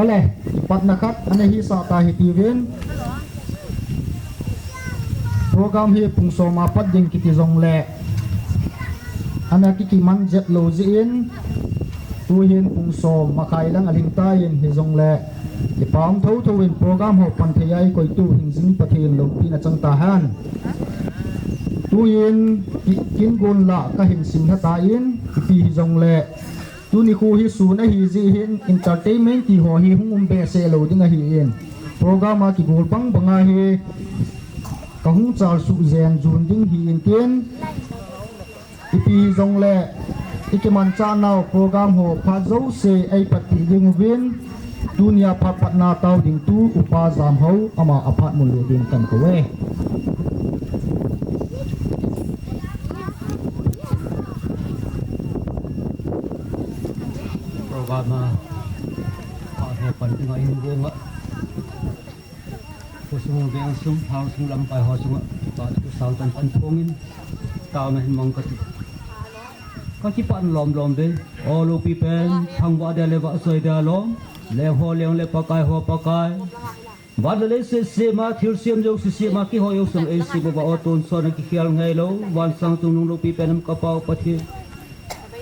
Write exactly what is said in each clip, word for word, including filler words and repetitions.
Le, kipatna khat ana hisah ta hitiuvin. Program hi pung som a pat ding kiti jongle ana kikiman jep lou jeh in, tuhin pung som makhai lang alhin tan, hijongle kipa um thotho in program ho pan thei a ikoi tuhin jing Pathen loupina chang tahen. Tuhin ki-, kin gon la kahin simlha tan, ipi hijongle tuni khu hi sun ahi jeh hin entertainment ti ho hi hung um behseh lou ding ahin, program a kigol bang bang a hi kahung chalsuh jen jun ding ahin tin, ipi hijongle ikimanchah nau program ho phat jouse eipatpi ding uvin, tunia phat patna tao ding tu Upa Jamhao ama aphat mun lut ding kakou e. Program a phat ho pan ding a hin gon a, khosung vengsung, lhangsung lamkai ho sunga kipathu sangtah kahin phong in, taona hin mang kati. Kakipah lom lom ve. O loupi pen, thangvah dia le vahchoi dia lom, leng ho leng le Pakai ho Pakai, van le lei seh seh ma, thilsem jouse seh ma, keiho jouse eisem uva, o tonsot a kikhel ngailou, van sang chungnung loupi pen um ka Pa u Pathen,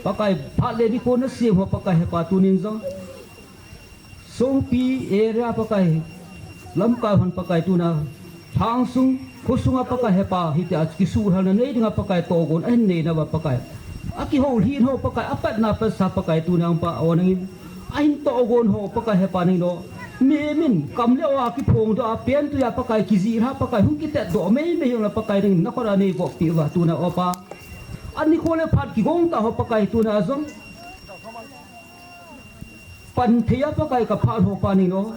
Pakai phat le nikho nasem ho Pakai hepa, tunin jong Songpi area Pakai, lamkai hon Pakai, tuna lhangsung, khosunga Pakai hepa, hitia kisuhlhalna nei dinga Pakai tohgon ahin nei nauva Pakai, akihoulim ho Pakai, apatna patsa Pakai, tuna Pa o nangin ahin tohgon ho Pakai hepa nangin o, mihem in kam le o a kiphongdoh a, pen tui a Pakai kijih lha Pakai, hung kitetdoh mei mei hijongle Pakai nangin nakhut a neivoppi uva, tuna o Pa, anikho le phat kigong tah ho Pakai, tuna jong pan thei a Pakai ka phat ho Pa nangin o,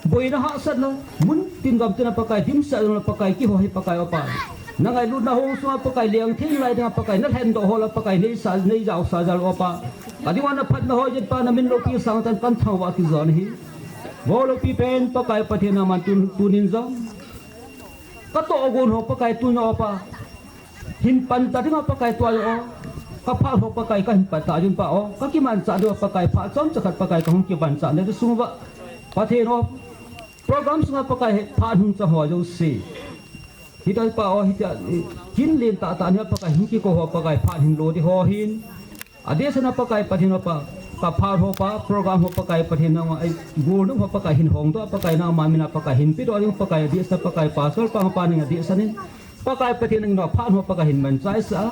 boina hahsatna, muntin gamtin a Pakai, dimset a jong le Pakai, keiho hi Pakai o Pa, nangailutna hung sunga Pakai, leng thei lai dinga Pakai, nalhendoh ho la Pakai, neisa, neijaosa jal o Pa, kadinga naphatna ho jeh in Pa, namin loupi sangtah in kathangvah kijon ahi. Vo loupi pen Pakai Pathen, nangman tun, tunin jong katohgon ho Pakai, tuna o Pa, hin pan ta dinga Pakai tua o, ka phat ho Pakai kahin pan ta ding Pa o, kakimanchah diu Pakai, phat chomcha khat Pakai kahung kimanchah na di sung uva, Pathen o, program sunga Pakai phat hung chang ho jouse, hitia Pa o, hitia kin len tah tah nia Pakai hung kikou ho Pakai, phat hin lo di ho hin, adehset a Pakai Pathen o Pa, ka phat ho Pa, program ho Pakai Pathen, nangma ei gol nung ho Pakai, hin hongdoh Pakai, nangma mina Pakai hin pedoh ding Pakai, adehset a Pakai, pastor pa, pa nangin adehset in Pakai Pathen, nangin o phat ho Pakai hin manchaisah a,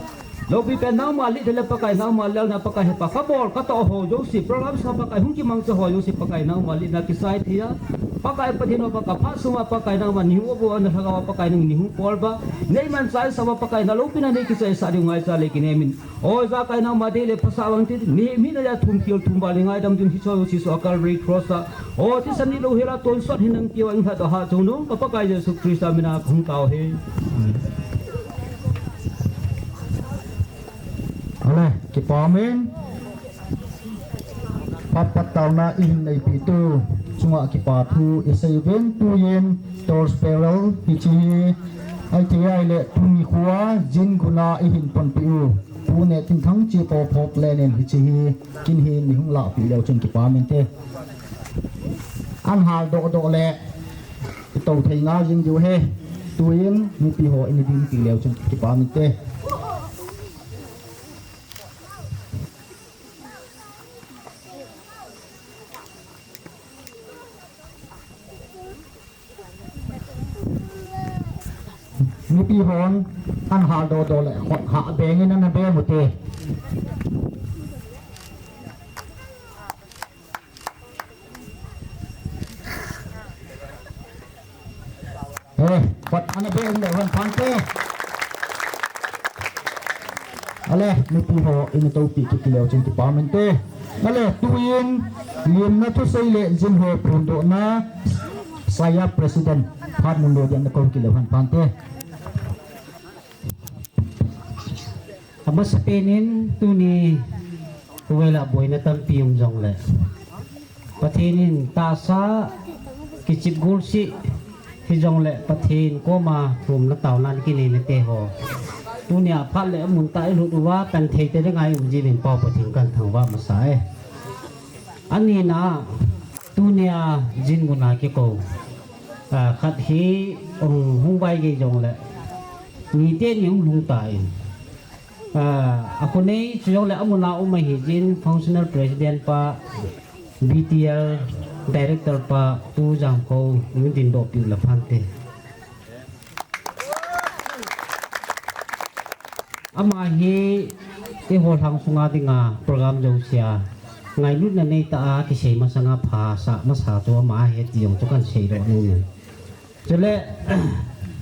loupi pen nangma lheh le Pakai, nangma lelna Pakai hepa, kabol katoh ho jouse, program sa Pakai, hung kimangcha ho jouse Pakai, nangma lhehna kisai thei a, Pakai Pathen o Pa, ka phat sunga Pakai, nangma nihung uva, na lhagao a Pakai, nangin nihung bol uva, neimanchaisah uva Pakai, naloupina neikichaisah diu ngaicha le kinem in. O ijakai nangma dei le phasah vang tin, mihem hina a thum khel thum val le ngaidam ding hiche Jesu a Calvary cross a, o thisan ni louhel a tonsot hin nang keiho a eilhatdoh a Hachonung, ka Pakai Jesu Christa mina kahung tao ahi. Ale, kipa umin. Phat pat taona ihin neipi tu chunga kipa thu isei uvin, tuin torch bearer hiche hi, ahi thei ahile tuni khoa jin guna ihin panpi u Pu Nehtinthang Chipo Pop Len in hiche hi kin hin neihung lahpeh leu chun kipa umin te. An hal doh doh le itou thei ngal jing diu ahi. Tuin mipi ho ini ding ti leu chun kipa umin te. Mipi hon an hal doh doh le khut hah beng in ana beng u te. Eh, khut ana beng leu hen phan te. Ale, mipi ho, ini toupi kit leu chun kipa umin te. Ale, tuin, limna thusei le jin ho phondohna, saya president, phat mun lo ding ana kou kit leu hen phan te. Amasapen in tuni khovei lah boina tampi um jongle, Pathen in tahsa kichep golseh hijongle Pathen koma thumna taona kinei nate ho, tunia phat le amun tah a ilut uva pan thei te dinga i um jiuvin Pa Pathen kahin thangvah masa e. Anina, Tunia jin muna kikou. Ah, khat hi hung, hung vai gei jongle. Nite ni hung lhung ta in. Ah, akhonei chu jongle amuna um ahi jin functional president pa, B T L director pa, Pu Jangkho, hung dindoh piu le phante. Ama hi eiho lhang sunga dinga program jousea ngailutna neitah a kisei masanga phasah masa chu ama ahi ti jong chu kan seidoh nom e. Chule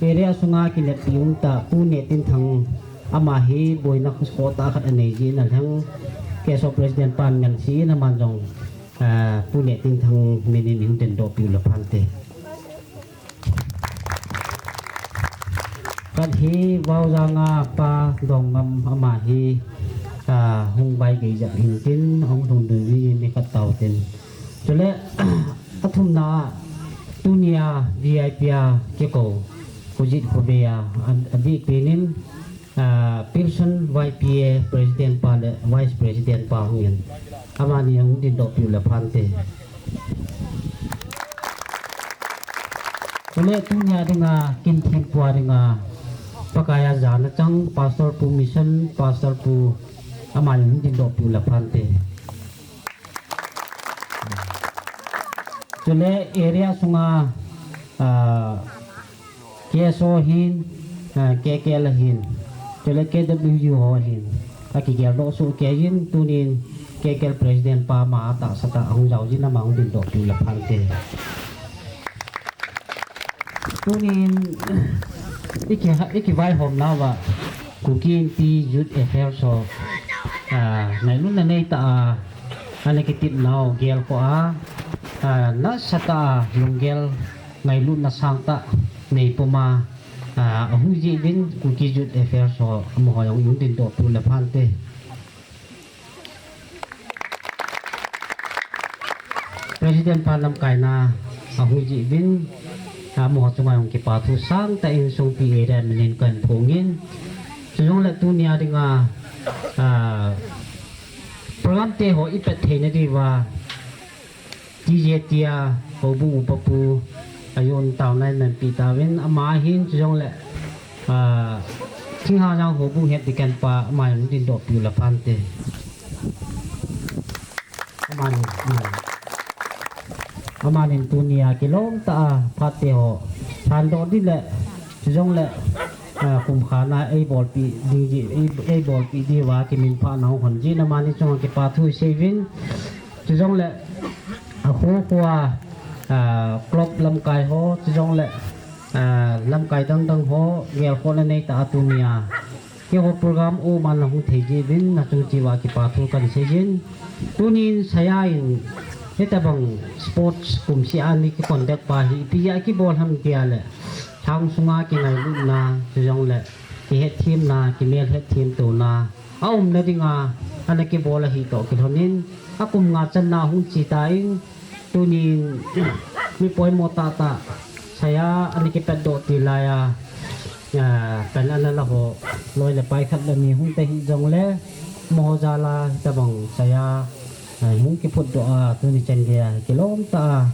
area sunga kineppi umtah Pu Nehtinthang, ama hi boina khoskho tah khat anei jin alhang K S O president pan ngan si in aman jong, ah, Pu Nehtinthang min in hung dindoh piu le phante. Khat hi Vaojanga pa Dongngam, ama hi, ah, hung vai gei jep hintin, hung lhung dun ji in ni khat tau tin. Chule, athumna, tunia V I P a kikou, Khojit Khovei a, a, adih penin, ah, Pilson Y P A president pa le vice president pa hung in. Amani hung dindoh piu le phante. Chule tunia dinga kin thempua dinga Pakai a jana chang Pastor Pu Mission, Pastor Pu, amani hung dindoh piu le phante. Chule area sunga, ah, K S O hin, ah, K K L hin, chule K W U ho hin, akigeldoh soh kei in, tunin K K L president pa ama tahsa tah a hung jao jin ama hung dindoh piu le phante. Tunin iki, ikivaihom nauva Kuki Inpi Youth Affairs ho, ah, ngailutna neitah a, ana kitepnau gelkhoh a, ah, nasatah a lunggel ngailutna sangtah neipuma, ah, ahung jeh uvin Kuki Youth Affairs ho, amaho jong hung dindoh piu le phante. President pa lamkaina ahung jeh uvin, amaho chunga jong kipa thu sangtah in Songpi area minin kahin phongin. Chujongle tunia dinga, ah, program te ho ipet theina diuva, T J T a houbung upa pu, ayon taona in manpi tauvin, ama hin chujongle, ah, Thinghang jang houbung head deacon pa, ama jong dindoh piu le phante. Amanin, amanin tunia kilom tah a phat te ho lhandoh ding le, chujongle, ah, kumkhana eibolpi ding ji, ei, eibolpi diuva kiminphahna hung hon jin, amani chunga kipa thu isei uvin. Chujongle, akho khoa, ah, club lamkai ho, chujongle, ah, lamkai dang dang ho, gelkhohna neitah a tunia keiho program um a nahung thei jeh uvin, nachung cheh uva kipa thu kahin seijin. Tunin Saya in, hitobang sports kumseh a ana kiconduct pa hi, ipi jeh a kibol ham tia le, lhang sunga kingailutna, chujongle, kihetthem na, kimel hetthem tona aumna dinga, ana kibol ahi toh kilhonin, akum nga channa hung che tan, tunin, mi poimo tahtah, Saya ana kipatdoh til laiya, ah, pan ana la ho, loi le pai khat le ni hung ta hih jongle, amaho jal a, hitobang Saya, ah, hung kiphutdoh a, tuni chan geiya, kilom tah a,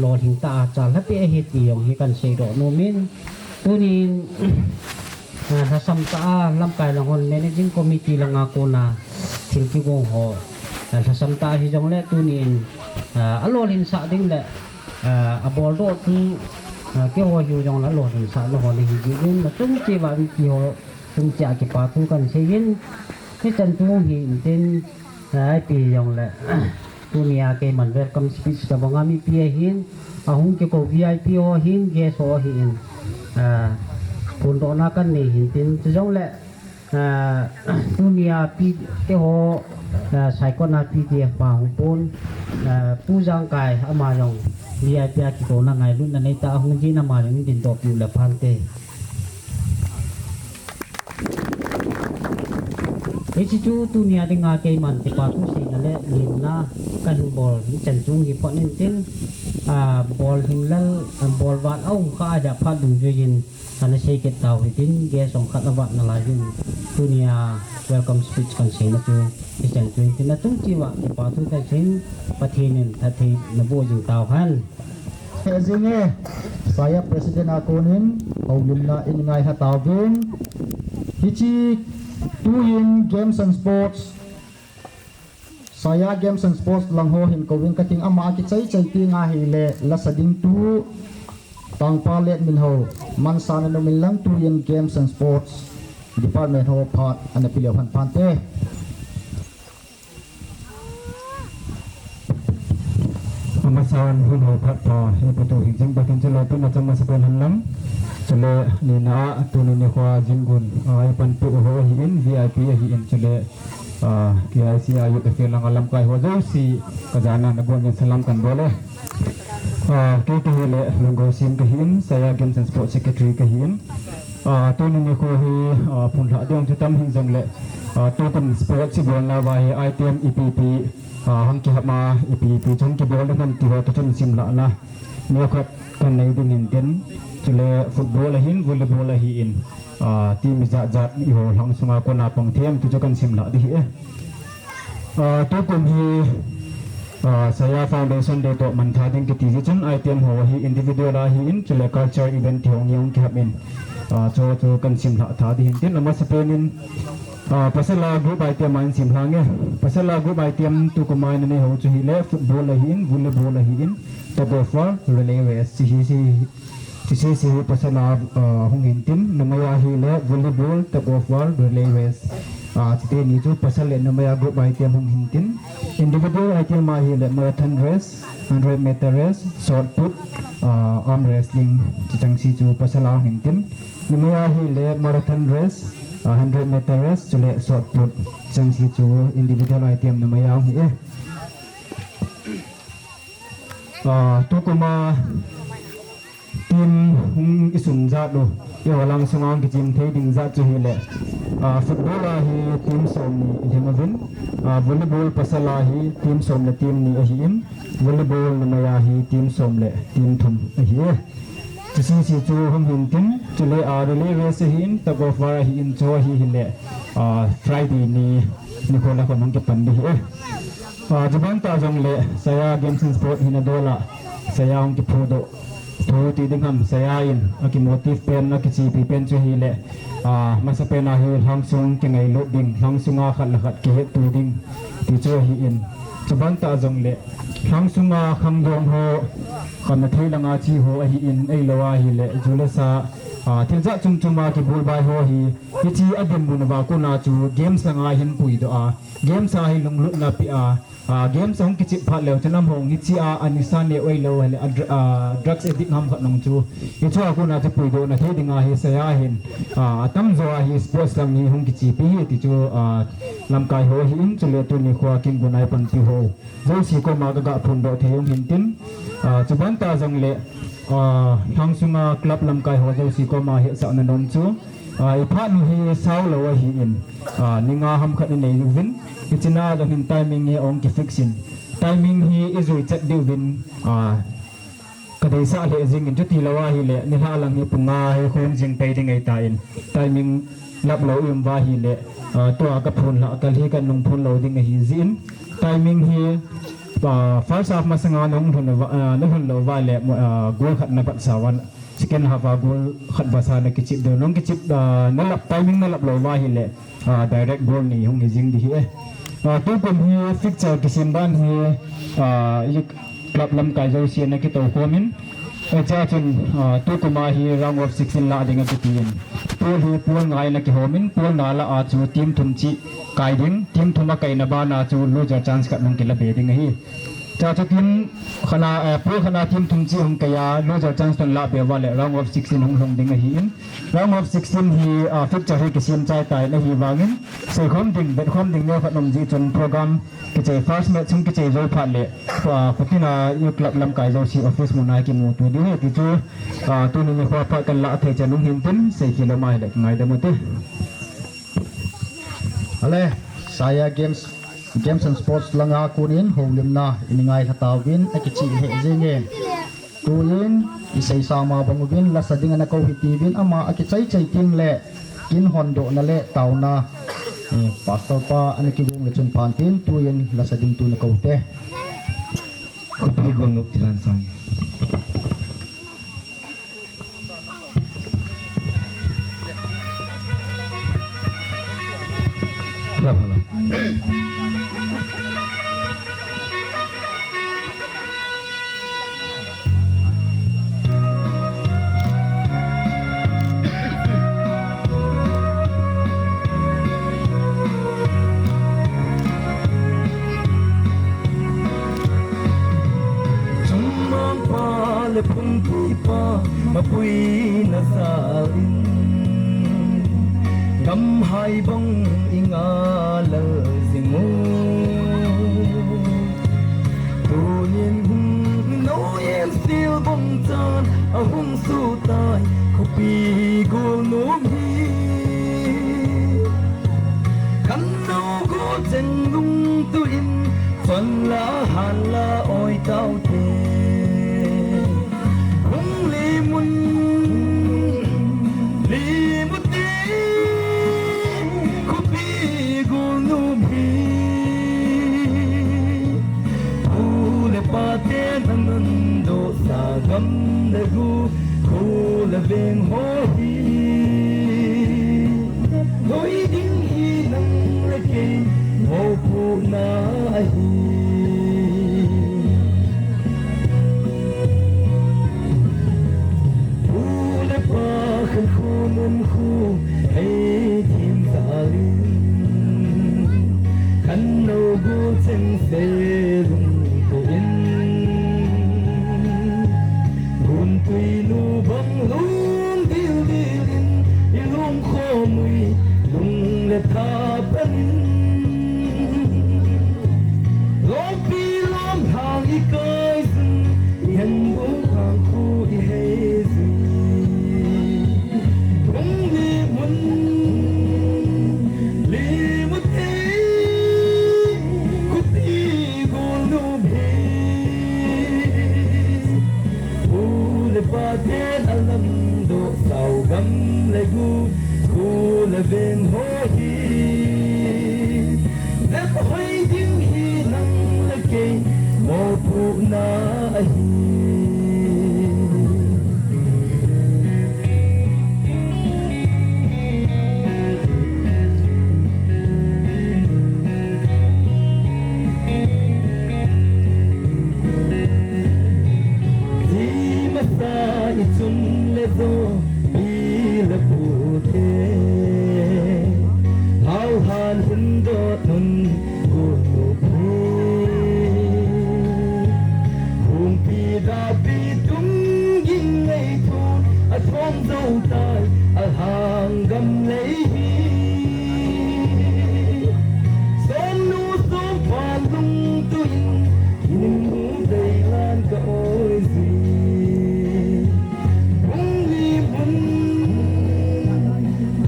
lolhing tah a, chalhapeh ahi ti jong hi kahin seidoh nomin, tunin, ah, lhasam tah a, lamkai lang hon, managing committee langa kona, thil kigong ho, ah, lhasam tah a hijongle, tunin, ah, alolhinsah ding le, ah, aboldoh chu, ah, keiho hiu jongle alolhinsah na ho nahi jeh uvin, nachung cheh uva mipi ho chung cheh a kipa thu kahin seijin, hichan chu hi intin, ah, ipi jongle, tunia keiman welcome speech tobanga mipi ahin, ahung kikou V I P ho ahin, guest ho ahin, ah, phondohna kahin nei hintin, chujongle, ah, tunia P, keiho, ah, Saikot a P T F pa hung pon, ah, Pu Jangkai ama jong V I P a kikouna ngailutna neitah a hung jin, ama jong dindoh piu le phante. Hiche chu tunia dinga keiman kipa thu seina le lemna kahin bol hichan chung hi phot intin, A, bol hinglel, a, bol vat au kha aja phat dungjuiyin, kana sei kit tau hitin, guest ong khat avat nalaiyin, tunia welcome speech kan seina chu, Christian chu hitin, atung chiva, kipa thu kan seiyin, Pathen in phatthei naboh jing tau hen. Hejing e, Saya President a konin, houlimna in ngai ha tauvin. Hiche tuin Games and Sports, Saya Games and Sports lang ho hin kouvin kating ama kichai chai tinga hile lasa ding tu tangpa let min ho mansa na numin lang tuin Games and Sports Department ho phat ana pileu han pante. Amasan hun ho phat pa, iputu hing jing bakin chule tun achang masa pen han lang. Chule nina a tuni nikho a jing gun, a, ipan pu ho ahin, V I P ahin, chule, a, K I C a youth akhel lang a lamkai ho jouse, kajana nabon jing salam kan bol e. A, kei kahile Lunggo Sim kahin, Saya Games and Sports Secretary kahin. A, tuni nikho hi, a, phunlha ding chu tam hin jongle, a, tukum sports ibolna va hi item ipi ipi, a, hung kiham a, ipi ipi chu hung kibol ding ham ti ho toh chun simlhahna nikhat kan nei ding hintin, chule football ahin, volleyball ahin, a, team ijat jat eiho lhang sunga kona pang them ti chu kan simlhah ding ahi e. A, tukum hi, a, Saya Foundation Day toh mantha ding kiti jeh chun item ho hi individual ahin, chule culture event ti ho nge hung kiham in, a, chu chu kan simlhah tha ding hintin, amasapen in, a, pasal a group item a in simlha nge. Pasal a group item tukum a in anei ho chu hile football ahin, volleyball ahin, tug of war, relay race, hiche hi, hiche hi pasal a, a, hung hintin, numei a hile volleyball, tug of war, relay race. A, chuteni chu pasal le numei a group item hung hintin. Individual item a hile marathon race, hundred meter race, shot put, a, arm wrestling, chucheng se chu pasal a hung hintin. Numei a hile marathon race, a, hundred meter race, chule shot put, chucheng se chu individual item numei a hung hi e. A, tukum a team hung isun jat u, eiho lang sunga hung kichim thei ding jat chu hile, a, football a hi team somni ilhem uvin, a, volleyball pasal a hi team som le team ni ahin, volleyball numei a hi team som le team thum ahi e. Chuche se chu hung hintin, chule, a, relay race ahin, tug of war ahin, chu hi hile, a, Friday ni, nikho la khon hung kipan ding ahi e. A, chuban tah jongle, Saya Games and Sport hina dol a, Saya hung kiphudoh thu ti ding ham, Saya in, aki motive pen, aki chepi pen chu hile, a, masapen a hi lhangsung kingailut ding, lhangsunga khat le khat kihetto ding, ti chu ahin. Chuban tah jongle, lhangsunga khangdong ho, khamna thei langa che ho ahin, ahilou ahile, ju le sa, a, thil jat chom chom a kibol bai ho hi, hiche a dinmun uva kona chu games langa hin puidoh a, games a hi lunglutna pe a, a, games a hung kichep phat leu chun amaho hiche a, a nisa neo ahilou ahile, a dr-, a, drugs addict ham khat nung chu, hiche a kona chu puidohna thei dinga hi Saya hin, a, atamjo a hi sports lang hi hung kichepi hi ti chu, a, lamkai ho ahin, chule tuni khoa kin gunai panpi ho jouse koma kaga phondoh thei u hintin, a, chuban tah jongle, a, lhangsunga club lamkai ho jouse koma hetsahna nom chu, a, iphat nu hi saulou ahin, a, ni nga ham khat inei uvin, hichea jong hin timing hi ahung kifix in, timing hi ijui chet diuvin, a, kadeisah lheh jingin, chutilou ahile, nilhah lang hi pung nga hi khom jing pei ding ahitan, timing laplou ium uva ahile, a, tua kaphon lhah kal hi kanung phon lou ding ahi jeh in, timing hi, a, first half masanga nahung lhun uva, a, nalhun lou uva ahile, a, goal khat nabatsa uva, second half a goal khat batsa nakichep diu, nahung kichep, a, nalap, timing nalap lou uva ahile, a, direct goal ni hung hi jing ding ahi e. A, tukum hi fixture kisem dan hi, a, club lamkai jouse ana kitou khomin, hichea chun, a, tukum a hi round of sixteen lah ding akitin. Pool hi pool nga in akihomin, pool nga lah a chu team thum cheh kai ding, team thum akaina bana chu loser chance khat hung kila be ding ahi. Chua chu team khat na, eh, pool khat na team thum cheh hung kai a, loser chance toh lah be uva le round of sixteen hung lhung ding ahin. Round of sixteen hi, ah, fixture hi kisem chai tan ahivangin, seikhom ding, betkhom ding neo khat um jeh chun program kichai first match hung kichai jou phat le, ah, khutina youth club lamkai jouse office muna kimuto ding ahi ti chu, ah, tuni nikho phat kanlah thei chan u hintin, seikhel lou ahile ngaidam ute. Ale, Saya Games, Games and Sports langa konin houlimna in ngailha tauvin akicheh lheh jenge. Tuin, isei sama bang uvin, lasa ding ana kou hitiuvin, ama akichai chai teng le, kin hondohna le taona. Eh, Pastor pa ana kigong le chun phantin, tuin, lasa ding tu na kou te. Khopi golnop thisan sang. Chungmang pa le phungpi pa, mapui na sa in, gam hai bang i ngalal jing u. Tunin hung no em sil bang chan, ahung sutai, khopi golnop hi. Khanno go cheng lungtuin, chon la han la oi tau te. Hung lim un, lim u te, khopi golnop hi. Pu le pa ten aman dohsa gam le go, kho le veng ho hi. Hoi ding hi nang le kei mopohna ahi. Pu le pa khankho nomkho hei thim talin, khanno go chengse lungtuin, guntuinu bang lung dildil in, i lungkhom ui lung le tha panin, lompi lom thang i kai sun, i hen bung thang khu i hei sun. Hung lim un, lim u te, khopi golnop hi. Pu le pa ten alam doh sau gam le go, kho le veng ho hi. Zep hoi ding hi nang le kei mopohna ahi. Ti masa i chun le jo, pi le pu te, hau han hin dot nun gu pi. Hungpi dapi tung ging ngei thu, a thong zo tai, a hang gam lei hi. Som nu som pa lungtuin, ning dei lan ka oi zui. Hung lim un,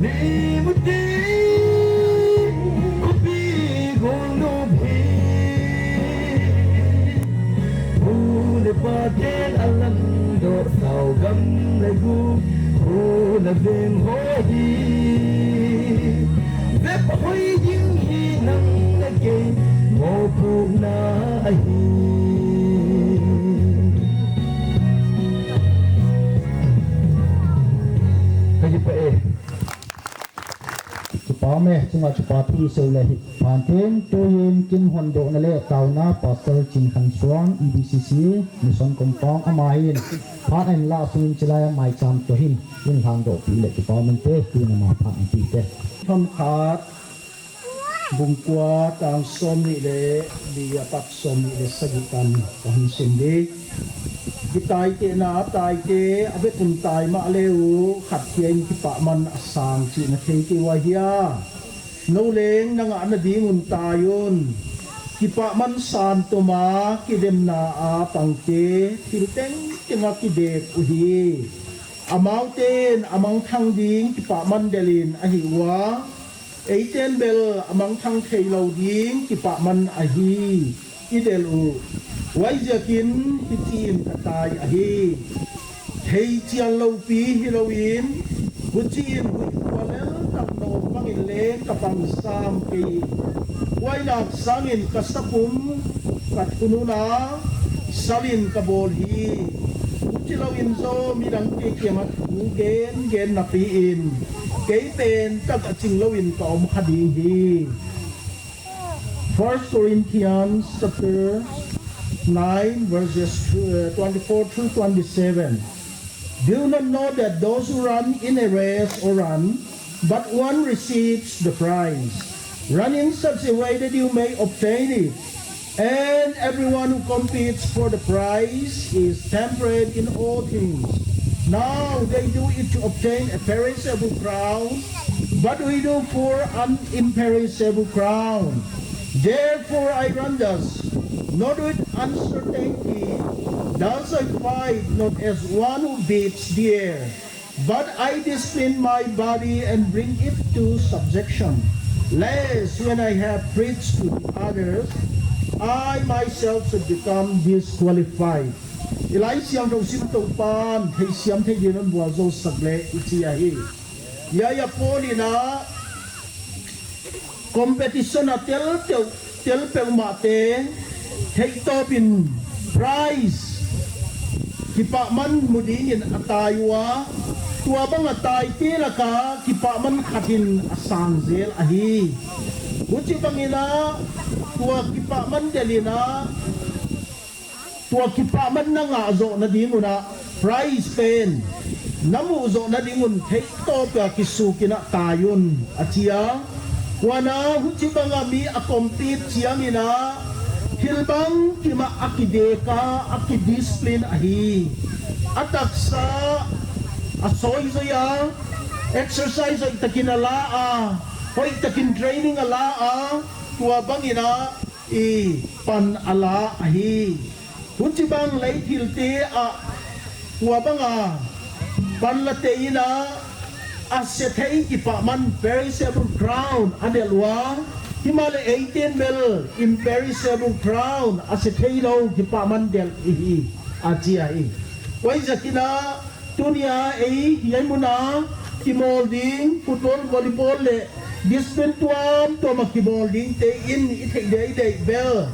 lim u te, khopi golnop hi. Pu le pa ten alam doh sau gam le go, kho le veng ho hi. Zep hoi ding hi nang le kei mopohna ahi. Ka kipah e. Kipa me, chunga kipa thu isei le hi. Phantin, tuin kin hondohna le taona Pastor Chinkhansuan, E B C C, Mission Compound, ama hin phat ahin lah sungin chilai a maicham toh hin, in lhangdoh pi le kipa mente, tun ama phat in ti te. Thomkhat, bung kua, chang somni le li apat somni le sagi tan kahin sim ding. Kitaitena ataite, avekun tai mah leu, khat hiai in kipahman asang chihna thei kei u ahia. Nou leng na ngah nading un tai un. Kipahman san tuma kidemna a pangte, thil tengteng a kidek uhi. Amau ten amangthang ding kipahman delin ahi ua. Eiten bel amangthang theilou ding kipahman ahi, i del u. Huaiziakin hitin katai ahi. Theichian loupi hilouvin, huchiin huihkhua lel tah nom bangin leng kapang sam kei. Huai nak sangin kasapum kathunun a, salin kabol hi. Huchilouvin jong midangte kianga thu gen gen napiin, kei pen tah a chinglouvin kaum kha ding hi. First Corinthians chapter nine, verses two, uh, twenty-four through twenty-seven. Do you not know that those who run in a race all run, but one receives the prize? Run in such a way that you may obtain it. And everyone who competes for the prize is temperate in all things. Now they do it to obtain a perishable crown, but we do for an imperishable crown. Therefore I run thus, not with uncertainty, thus I fight not as one who beats the air, but I discipline my body and bring it to subjection, lest when I have preached to the others, I myself should become disqualified. I Laisiangthou sim Toupan theisiam thei dingin eivualzou sak le ichi ahi. Hiai a Paul in a competition a tel teu, tel peuhmah te, theihtawpin prize, kipahman mu dingin atai ua, tua bang atai te laka kipahman khat in asang zel ahi. Huchibangin a, tua kipahman delh in a, tua kipahman nangah zohna dingun a, prize pen namuh zohna dingun theihtawp a kisuk in a tai un, achi a. Huan a, huchibang a mi a compete chiangin a, thil bangkim a akidek a, akidiscipline ahi. Ataksa asoi zoi a, exercise hoihtakin ala a, hoihtakin training ala a, tua bangin a, i pan ala ahi. Huchibang leithilte a, tua bang a pan la te in a, asethei kipahman perishable crown adelh ua, himahleh eiten bel imperishable crown, asetheilou kipahman delh ihi, achi ahi. Huaiziakin a, tunia ei hiai mun a kimawl ding football, volleyball leh discipline tuamtuam a kimawl dingte in i theih dehdeh bel,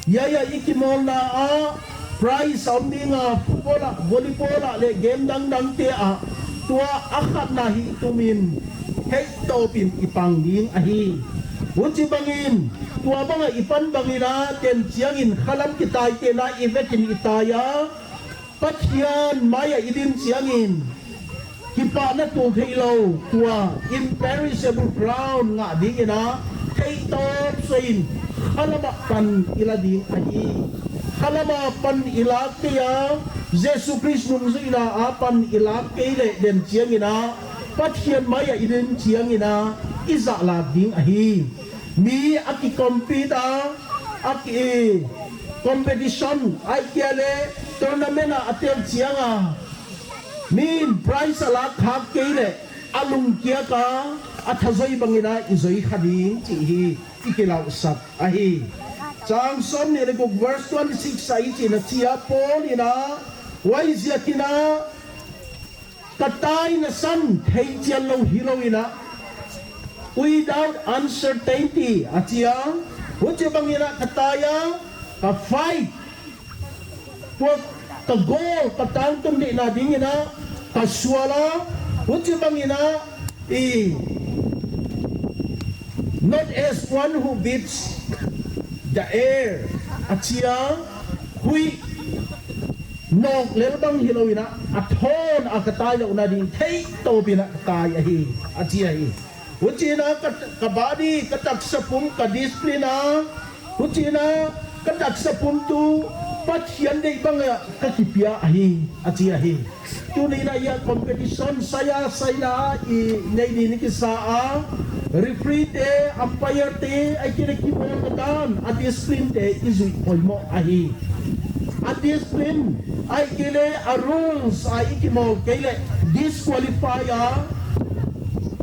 hiai a i kimawlna a prize a om ding a, football a, volleyball a leh game dangdangte a, tua akhatna hi tumin theihtawpin i pang ding ahi. Huchibangin tua bang a i pan bangin a, ken chiangin khalam kitaitena i vekin i tai a, Pathian mai a i din chiangin kipahna toltheilou, tua imperishable crown ngah dingin a, theihtawp soh in khalam a pan i la ding ahi. Khalam a pan i lak kei a, Jesu Khrist nungzuihna a pan i lak kei leh den chiangin a, Pathian mai a i din chiangin a, i zahlak ding ahi. Mi a ki compete a, a ki competition, ahihkeileh tournament a a tel chiang a, min prize a lak khak kei leh a lungkiak a, a thazoi bangin a i zoi kha ding chih hi i kilauhsak ahi. Chang sawmnih leh guk verse twenty-six a hichi'n a chi a, Paul in a, huaiziakin a, ka taina san theichian lou hilou in a, without uncertainty, achi a, huchibangin a ka tai a, ka fight, tua ka goal, ka tangtun deihna dingin a ka sual a, huchibangin a, i, not as one who beats the air, achi a, huih nawk lel bang hilou in a, a thawn a ka tai louhna ding theihtawpin a ka tai ahi, achi ahi. Huchiin a ka, ka body, ka taksa pum, ka discipline a, huchiin a ka taksa pum tuh Pathian deih bang a ka kipia ahi, achi ahi. Tuni in a hiai competition saina saina i nei ding i kisa a, referee te, umpire te, ahihkeileh kimawlna dan, a discipline te i zuih poimoh ahi. A discipline, ahihkeileh a rules a i kimawl kei leh disqualify a,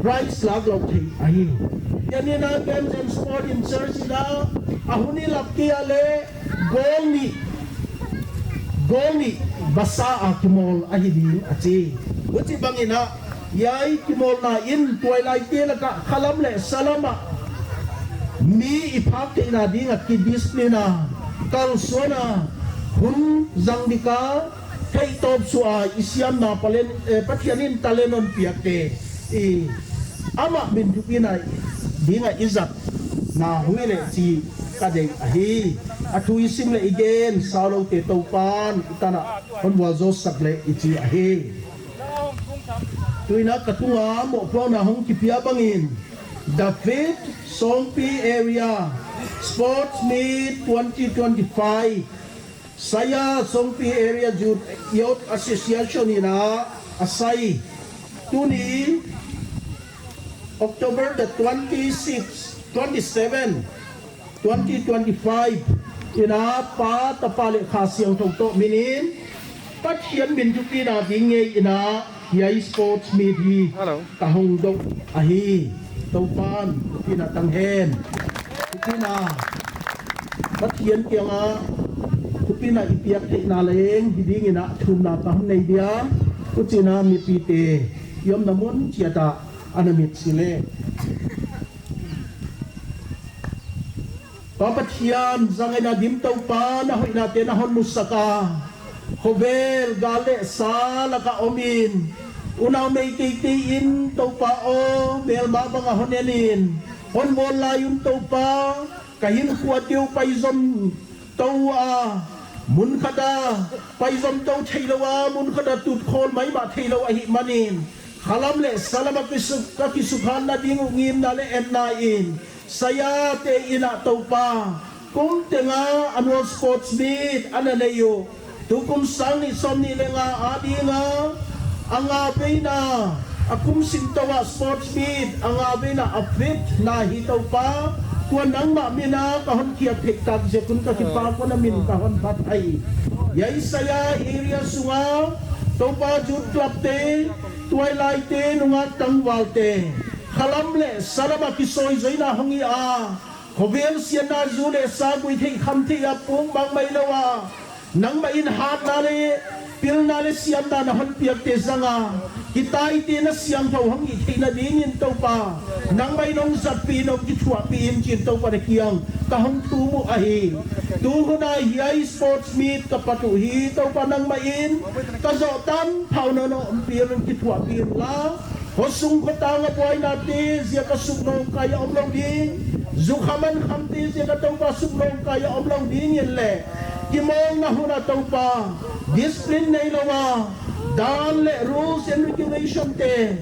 prize lak lou thei ahi. Tuni in a games and sport in church in a, a hun i lap kei a leh goal nih Kol ni basa a kimol ahi ding achi. Uchi bangin a, hiai kimolna in tuailai te laka khalam le salama mi i phak theihna dinga kidiscipline a, kalsuana, hun zang dika, theitop sua i siamna palen, eh, Pathian in talent hon piak te i ama min thupina dinga i zat na hui le chi ka dei ahi. A thu i sim le i gen, sau lo te Toupan i tana hon vualzawl sak le i chi ahi. Tuina ka tunga mohpuakna hong kipia bangin, the fifth Songpi Area Sports Meet twenty twenty-five, Saya Songpi Area Youth, Youth Association in a, a sai. Tuni, October the twenty-sixth, twenty-seven, twenty twenty-five, in a Pa, Tapa le Kha Siangthou toh minin, Pathian min thupina ding ngei in a, hiai sports meet hi Hello. Ka hong dong ahi. Toupan thupina tang hen. Thupina, Pathian kianga thupina i piak theihna leng hi dingin a thumna ka hon nei dia. Uchina mipite i omna mun chiata ana mit si le. Pa Pathian, zangaina dim Toupa, na hoihna te na hon musak a. Khovel, gal le sa laka omin, unau mei teitei in Toupa aw, melma banga hon enin, hon bol lai un Toupa, ka hinkhua teu paizom tou a, mun khata paizom tou theilou a, mun khata tutkhol maimah theilou ahih manin, khalam le salama kisu-, ka kisukhanna ding uh ngimna le etna in, Saya te in a Toupa, kum tenga annual sports meet ana nei u. Tukum sang ni som ni le nga a dinga, a nga veina, a kum sim tou a sports meet, a nga veina a fifth na hi Toupa, tua nangma mina ka hon kiat thei tak zia kun ka kipa ko na min ka hon phat ahi. Hiai Saya area sunga, Toupa Youth Club te, tuailai te, nungak tangval te. Khalam le salama kisoizoina hong hi a, khovel siatna zu le sa gui thei kham thei a pung bang mai lou a, nangma in hatna le pilna le siamna na hon piak te zanga, kitai te na siangthou hong hi theina dingin Toupa, nangma in hong zatpi in hong kithuahpi in chin Toupa na kiang ka hong thum u ahi. Tuhuna hiai sports meet ka pat u hi Toupa nangma in ka zoh tan phau na na umpi in hong kithuahpi in la. Khosung khotang a buaina te ziaka suknong kai a om lou ding, zukhaman kham te ziaka Toupa suknong kai a om lou ding in le, kimolna huna Toupa, discipline nei lou a, dan le rules and regulation te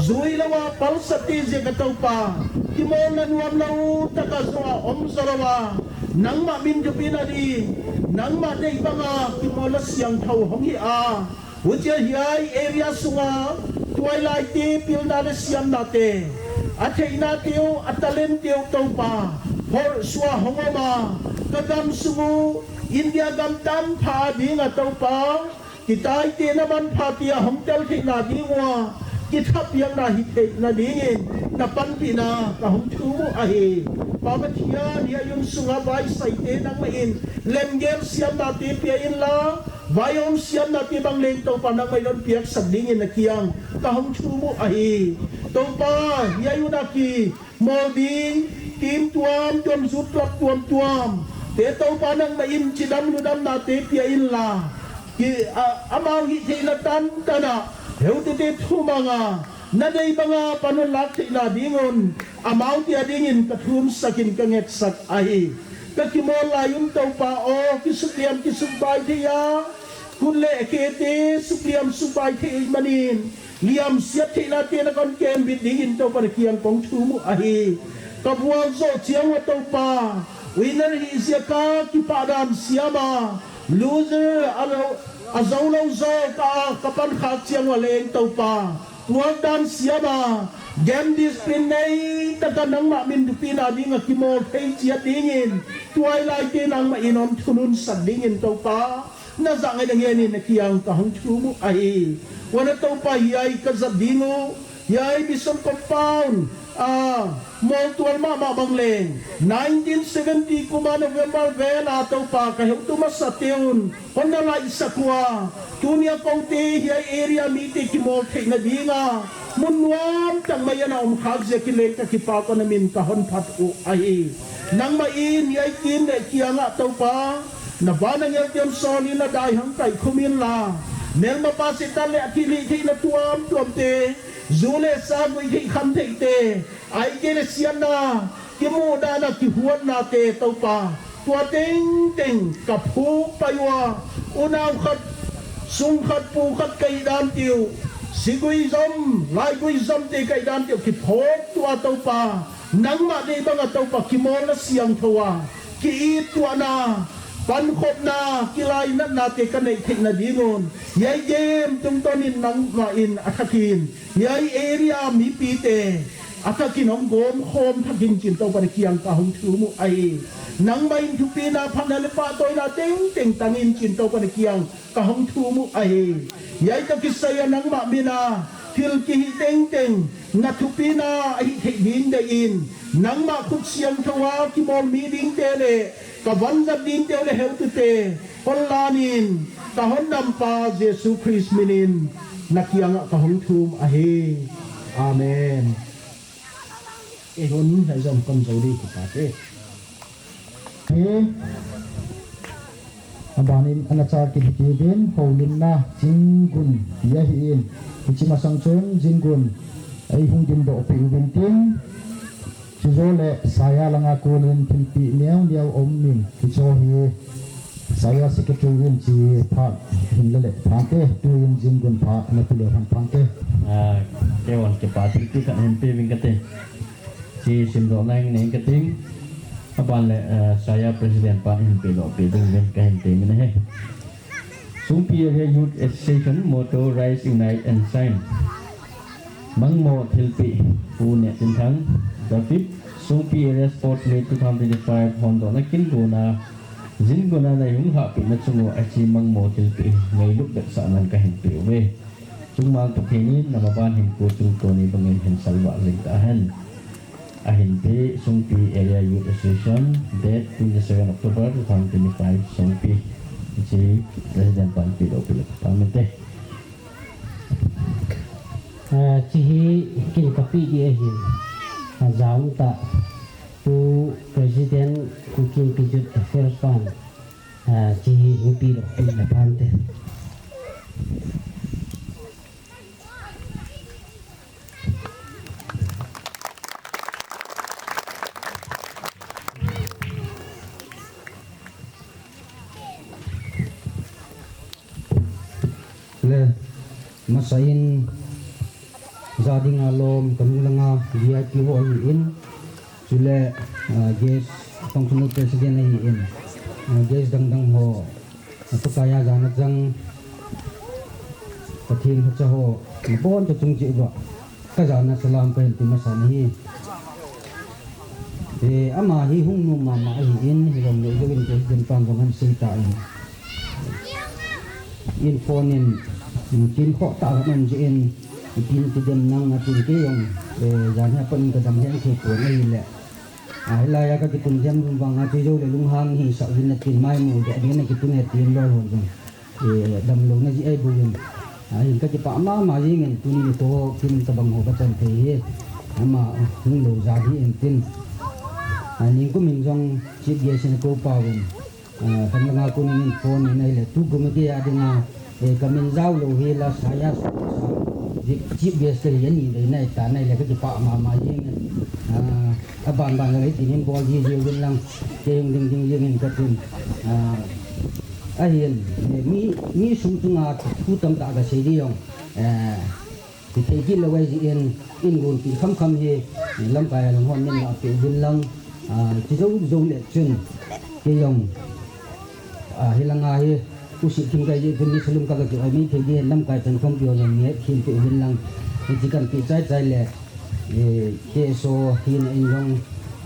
zui lou a, palsat te ziaka Toupa, kimolna nuam lou taka zo a om zo lou a, nangma min thupina ding, nangma deih banga kimolna siangthou hong hi a, Huchia hiai area sunga tuailai te pilna le siamna te, a theina teu, a talent teu Toupa, hor sua hong om a, ka gam sung u, India gam tampha dinga Toupa, kitai te na manpha tia hong tel theina ding ua, kithapiakna hi theina dingin, na panpina ka hong thum u ahi. Pa Pathian, hiai um sunga vaisai te nangma in, lemgel siamna te pia in la, Vai a om siamna te bang leng Toupa nangma in hon piaksak dingin na kiang ka hong thum u ahi. Toupa, hiai un a kimol ding, team tuamtuam, youth club tuamtuam te Toupa nangma in chidam ludamna te pia in la, ki, a, amau hihtheihna tantan a, heutute thumang a, na deih banga pan hon lak theihna ding un, amau te a dingin ka thumsak in ka ngetsak ahi. Ka kimol lai un Toupa aw, kisukliam kisukbai thei a, khut le khe te sukliam sukbai thei ahih manin, liamsiat theihna te na kon kembit dingin Toupa na kiang kong thum u ahi. Ka vualzawl chiang ua Toupa, winner hih ziaka kipah dan siam a, loser a lo, a zo lo zaw ka, ka pan khak chiang ua leng Toupa, puak dan siam a, game discipline nei taka nangma min thupina dinga kimol thei chiat dingin, tuailai te nangma in hon thununsak dingin Toupa, na zangaina ngenin na kiang ka hong thum u ahi. Huan a Toupa hiai ka zat ding u, hiai mission compound, A, moltual mama bang leng, nineteen seventy kuma November vel a Toupa ka heutu masa teun, hon na lai sakua, tunia koute hiai area mite kimol theina dinga, mun nuam tang mai ana om khak zia kileng ka kipa kona min ka hon phat u ahi. Nangma in hiai kin le kianga Toupa, na vana ngel tiam sol in na dai hang kai khum inla, melmapa Setan le a kilih theina tuam tuamte, zu le sa gui thei kham theite, aite le siatna, kimuhdana, kihuatnate Toupa, tua tengteng ka phuk pai ua, unau khat, sung khat, pu khat ka hihdan tiu, sigui zom, laigui zomte ka hihdan tiu, kiphawk tua Toupa, nangmah deih banga Toupa, kimolna siangthou a, ki-it tuahna, pankhopna, kilainatnate ka neih theihna dingun, hiai game tungtawnin nangmah in a thakin, hiai area mipite a thakin hong gawmkhawm thakin chin Toupa na kiang ka hong thum uh ahi. Nangmah in thupina, phatna le pahtawina tengteng tangin chin Toupa na kiang ka hong thum uh ahi. Hiai ka kisai a nangmah mina thil kihih tengteng na thupina ahih theih ding deihin, nangmah khut siangthou a kimawl mi dingte le ka vanzat dingte le heutute hon lanin, ka hondampa Jesu Khrist minin na kiangah ka hong thum ahi. Amen. Ei hon hei zom kon zo ding kipate. Hi. Abanin ana char kiti uvin, houlimna Jingun tia hi in. Hichi masang chun Jingun ei hung dimdoh peh uvin tin. Chujou le saya langa konin thilpeh neo neo om in. Hicho hi saya secretary in chi phat hin le le phante, tuin Jingun phat na pile phan phante. Ah, kei hon kipa thilpeh khat hin pe uvin kate. Chi simdohna hin nei kating. Aban le, eh, saya president pan hin pedoh peh ding uvin kahin temi ahi. Songpi Area Youth Association motto, Rise, Unite and Shine. Mangmo thilpeh, Pu Nehtinthang. The fifth Songpi Area Sports Meet two thousand twenty-five hondohna kin guna, Jinguna nei hung hahpehna chung uva hichi mangmo thilpeh ngailut vetsahnan kahin pe uve. Chungmang Pathen in na maban hinkho chungtoni bangin hin salvah jing tahen. Ahin pe, Songpi Area Youth Association, date twenty-seven October two thousand twenty-five, Songpi. Hichi President pan pedoh peh le pha mite. Ah, chi hi kin ka pe ding ahi. Ah, jaum ta. Tu President Kuki Youth Affairs pan. Ah, chi hi hin pedoh peh le phante. Le, masa in, ja dinga lom, kanung langa V I P ho ahi in, chule, ah, guest, functional president ahi in, ah, guest dangdang ho, Pakai a jana chang, Pathen lhacha ho, nabonchauva chung cheh uva, ka jana salam kahin pe masa nahi. Eh, ama hi hung nom mama ahi in, hijongle ijouvin President pan jong ahin sei tan. In phone in, in kin khoh tah ahin um jeh in, itin kidem nang atin kei jong, eh, jan hi apat in kadam hen thei pon ahile. Ah, hilai a kakitun dem vang a chu ijoule lunghang hisah uvin atin, mai mu deh dingin akitun e tin lolhon jong. Eh, damlouna jeh ahi bouvin. Ah, hin kakipah mama jengin tuni nikho kin kabang ho kachan thei hi. Ama hung lou jal hi in tin. Ah, ningkum in jong chief guest in akou pau in. Ah, khang langa konin in phone in ahile, tukum gei a dinga, eh, kamin jao lou hi la saya sa, chief guest kahi ani dei nai ta nai le kakipah mama jengin. Ah, aban ban le tin in bol ji ji uvin lang, kei hung ding ding jengin katin. Ah, ahin, eh, mi, mi sung chunga thu tamtah kasei ding jong, eh, Hithei kit lou ahi jeh in, in gonpeh khamkham hi, lamkai a lang hon min lahpeh uvin lang, ah, chi jou jou le chun, kei jong, ah, hilanga hi, u Sihthim kahi jeh chun, mi salum ka, ka ki oi mai thei ding hin, lamkai chan khompi ho jong mi khin peh uvin lang, hichi kan peh chai chai le, eh, K S O hina in jong,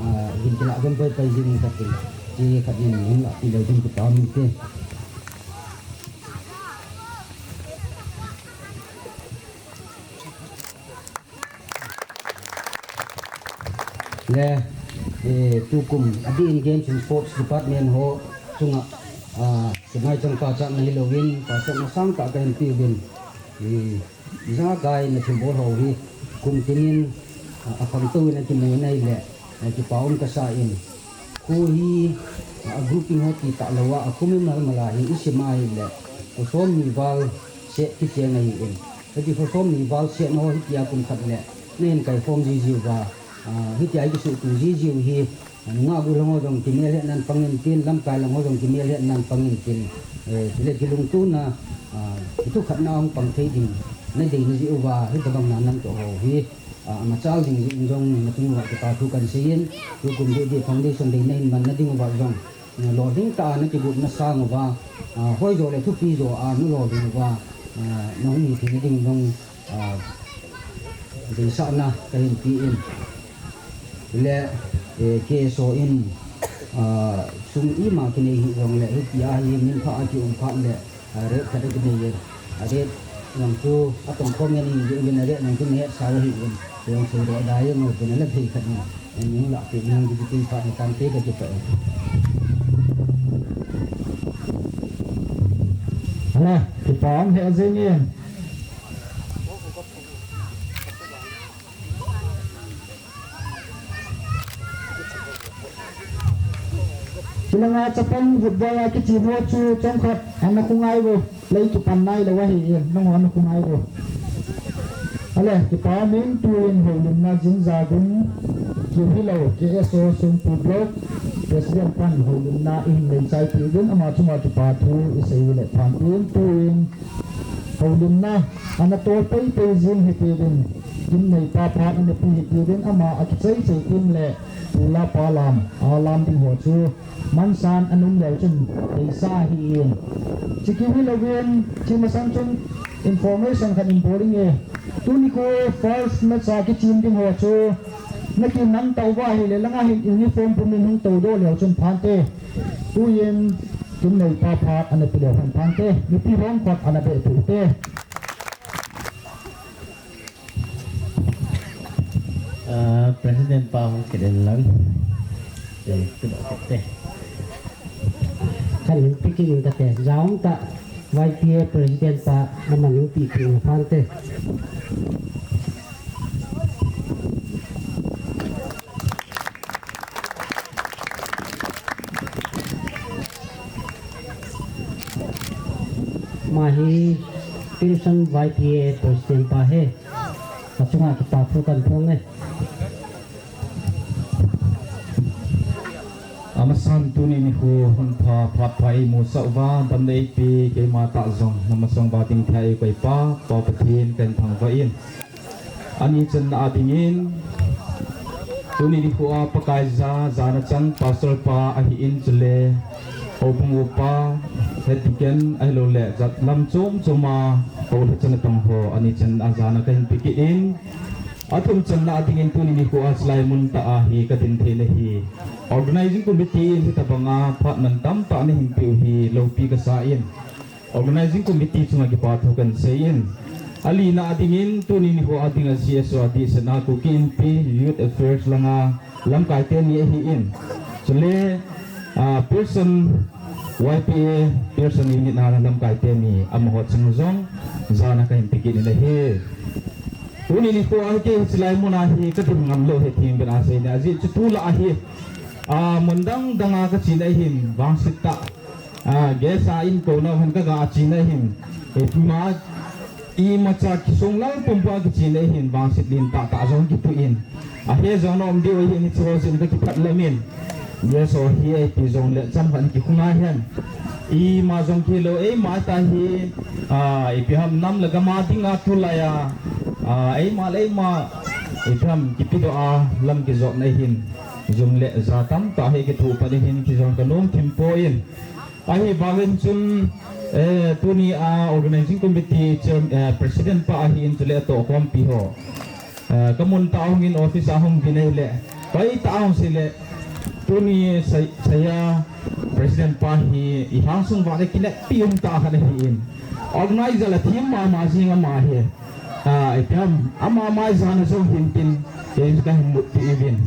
ah, hin kilah gam pai pai jing in ka ti, chi khat in min lahpeh leu ding kipa min te. Le, eh, tukum, adeh in Games and Sports Department ho chunga, ah, tumai chang pachatna hilouvin, pachatna sangtah kahin peuvin. Eh, ijakai nathilbol ho hi, kum tin in, ah, akhangtou in akimu nai le, eh, kipa um kasa in. Kho hi, ah, grouping ho ti talou a, akho mimal mal a hi, isim a hile, kho som ni val set kicheng ahi in. Hiti kho som ni val set ho hitia kum khat le, nahin kai form jijiu va, Ah, hitia i kisuhtu jijiu hi, ah, nungah gollhang ho jong kimelhetnan pang intin, lamkai lang ho jong kimelhetnan pang intin, eh, chule kilungtona, ah, kithukhatna hung pang thei ding, nadei najiu va, hitabang nanam toh ho hi, ah, amachal jing jing jong nachung uva kipa thu kahin seiyin, tukum Deh Deh Foundation dei nahin manna ding uva jong, Lolhing tah a nakigotna sang uva, ah, hoijo le thupi jo a nalolhing uva, ah, nahung hi theina ding jong, ah, deisahna kahin pe in. Le, eh, K S O in, ah, sum ima kinei hih jongle, hitia hi min pha a kium phat le, ah, rate khat akinei in. A rate jong chu atong khom ngen in, jeh uvin a rate jong chu nahetsa ahi in. Jong chu roh dai jong uvin a la thei khat in. Ani lah peh nang di kipah ni tante ka kipah. Hala, kipah um he jeng in. Hilanga chapang football a kichim ho chu chomkhat ana khongai vo. Lei kipan nailou ahi in, nangho ana khongai vo. Ale, kipa um in tuin houlimna jing jagun, kiu hilou, K S O Songpi Block President pan houlimna ihin neichai tiuvin, ama chunga kipa thu isei le phan tin tuin houlimna ana tol pei pei jing hitiuvin, gimneipa phat ana pe hitiuvin, ama akichai chai tin le, tula pa lam, a lam ding ho chu, Mansan anum leu chun deisah ahi in. Chiki hilouvin, chi masang chun information khat in bol inge. Tuni kho first match a kichim ding ho chu, nakinam tauva ahile langa hin uniform pumin hung toudoh leu chun phante. Tuin, gimneipa phat ana pe leu hen phante. Mipi hon khat ana beh peh ute. Ah, President pa hung kit in lang. Eh, tu ba kit te. Kan hung pe kit in kate. Jaum ta Y P A President pa naman hung pe kit in phante. Ama hi Pearson Y P A President pa ahi. Achunga kipa thu kahin phong e. Amasan tuni nikho hun pha phat pha eimusah uva, damna eipe keima tah jong namasang uva ding thei eipe pa, Pa Pathen kahin thangvah in. Ani channa a dingin, tuni nikho a Pakai ja, jana chang Pastor pa ahin chule, houbung upa, Head Deacon, ahilouleh jat lam chom chom a, houlhachan atong ho, ani channa a jana kahin pe kit in, athum channa a dingin tuni nikho a chulai mun tah a hi kadin theina hi Organizing Committee in hitabanga phat mantam tah nahin peh u hi loupi kasa in. Organizing Committee chunga kipa thu kahin sei in. Alina a dingin, tuni nikho a dinga C S O a dihsetna Kuki Inpi Youth Affairs langa lamkai teni ahin. Chule, ah, Pearson Y P A, Pearson Unit a lamkai teni amaho chunga jong jana kahin pe kit in ahi. Tuni nikho a hi kei hiche lai mun a hi kadin ngam lou ahi, thim ben a seina. Ajeh chu tulai a hi, ah, mun dang dang a kache na ahin, vangset tah. Ah, gas a inkouna hen kaga che na ahin. Ima, imacha kisong lal pum pa kiche na ahin, vangset lentah tah jong kipuh in. Ahe jong na um diu ahin, hiche ho jeh in kakipah lam in. Gas ho hi ipi jongle chomkhat kikhungai hen. Ima jong kilou, eima tah hi, ah, ipi ham nam le gam a dinga tulai a, ah, eima le eima, ipi ham kipedoh a lam kijot na ahin. Jum le ja tamtah hi kithoh pan ahin, kei jong kanom thim poi. Ahivangin chun, eh, tuni a Organizing Committee Chair-, eh, President pa ahin chule atohkhompi ho. Eh, kamun tah a hungin office a hung vin ahile, koi tah a hung sile, tuni sei-, seiya President pa hi ihang sung vang le kineppi um tah khat ahin. Organizer la thim mama jing ama hi. Ah, ipi ham, ama mai jana jong hintin, kei kahin mutpi uvin.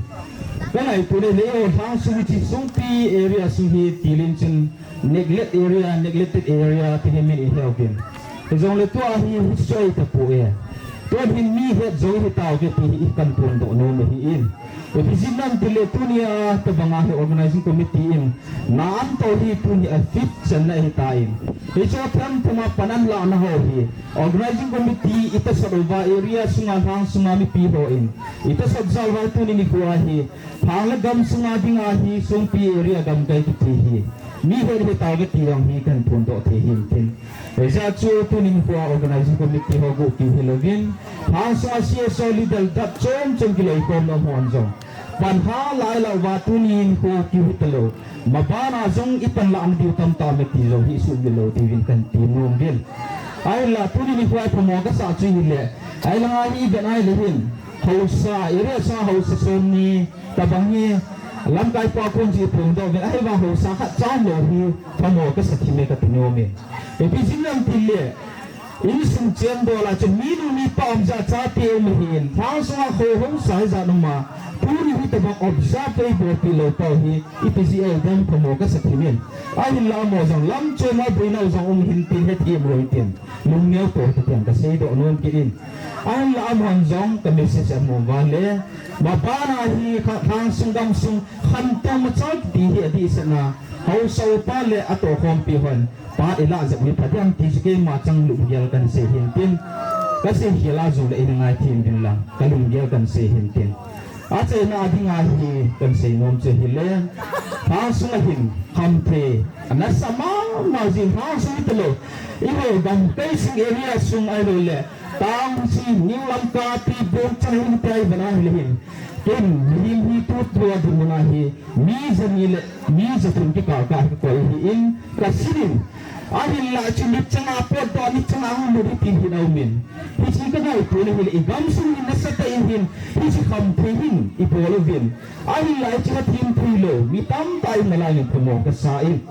Ka ngaito le le o, Lhangsung hiche Songpi area sung hi tilin chun neglect area, neglected area ti hi min i he uvin. Hijongle tua hi hiche chu ahi tapoi. Tua hin mi het jong hi tauve ti hi i kan phondoh nom ahi in. Ipi jeh ham itile tunia tabanga hi organizing committee in na anto hi tuni a fifth channa ahi tan. Hiche themthem a pan anlah na ho hi organizing committee i tasat uva area sunga Lhangsunga mipi hon i tasat jal uva tuni nikho a hi Lhang le gamsunga dinga hi Songpi area gamkai kiti hi mi het hi tauve ti jong hi kan phondoh thei hin tin. Hijeh chun tuni nikho a organizing committee ho guh kiu hilouvin, Lhangsunga C S O leader dap chom chom kiloikhomna hon jong pan ha lai lou va tuni nikho kiu hitalou. Mabana jong i panlah na diu tamtah ume ti jong hi sumil lou diuvin kan ti nom uvin. Ahinla tuni nikho a phamo kasah chu hile, ahilanga hi ben ahile hin haosa, area sa haosa som ni tabang hi lamkai pa kon ji phongdoh uvin, ahivang haosa khat chan lou hi phamo kasa thim e kati nom e. Ipi jeh ham itile, insung cheng dol a chun minu mipa um jat chate um ahin, Lhangsunga kho haosa hijat um a, tuni hitabang observe eibolpeh lou pau hi ipi jeh ham phamo kasa thim in. Ahinla amaho jong lam chom a boinau jong um hin tin hethem lou hitin, lungneo to hitin kaseidoh nom kit in. Ahinla amahon jong ka message amu uva le, mabana hi kha-, Lhangsung gamsung khantou machal kiti hi adihsah na haosa upa le atohkhompi hon pa ilah jep u hi pha ding ti chu keima chang lunggel kan sei hin tin, kasei khel a jongle eina ngaithem uvin lang ka lunggel kan sei hin tin. Achaina dinga hi kan sei nom chu hile, Lhangsunga hin khamthei ana sa mama jing, Lhangsung hitalou, eiho gamkai sung area sung ahiloule town sung, New Lamka ti bong chang hin ti ahi vana hile hin, ken mihem hi tutua dinmuna hi mi jani le mi jathum kikah kah hi kakoi ahin, kasin in. Ahinla chu nit changa potdoh, nit changa hung lut hi ti hin aumin, hiche ka ngaito na hile i gamsung hin nasatah in hin hiche khamthei hin ibol uvin. Ahinla hiche hethem theilou mi tamtah in nalai in phamo kasa in.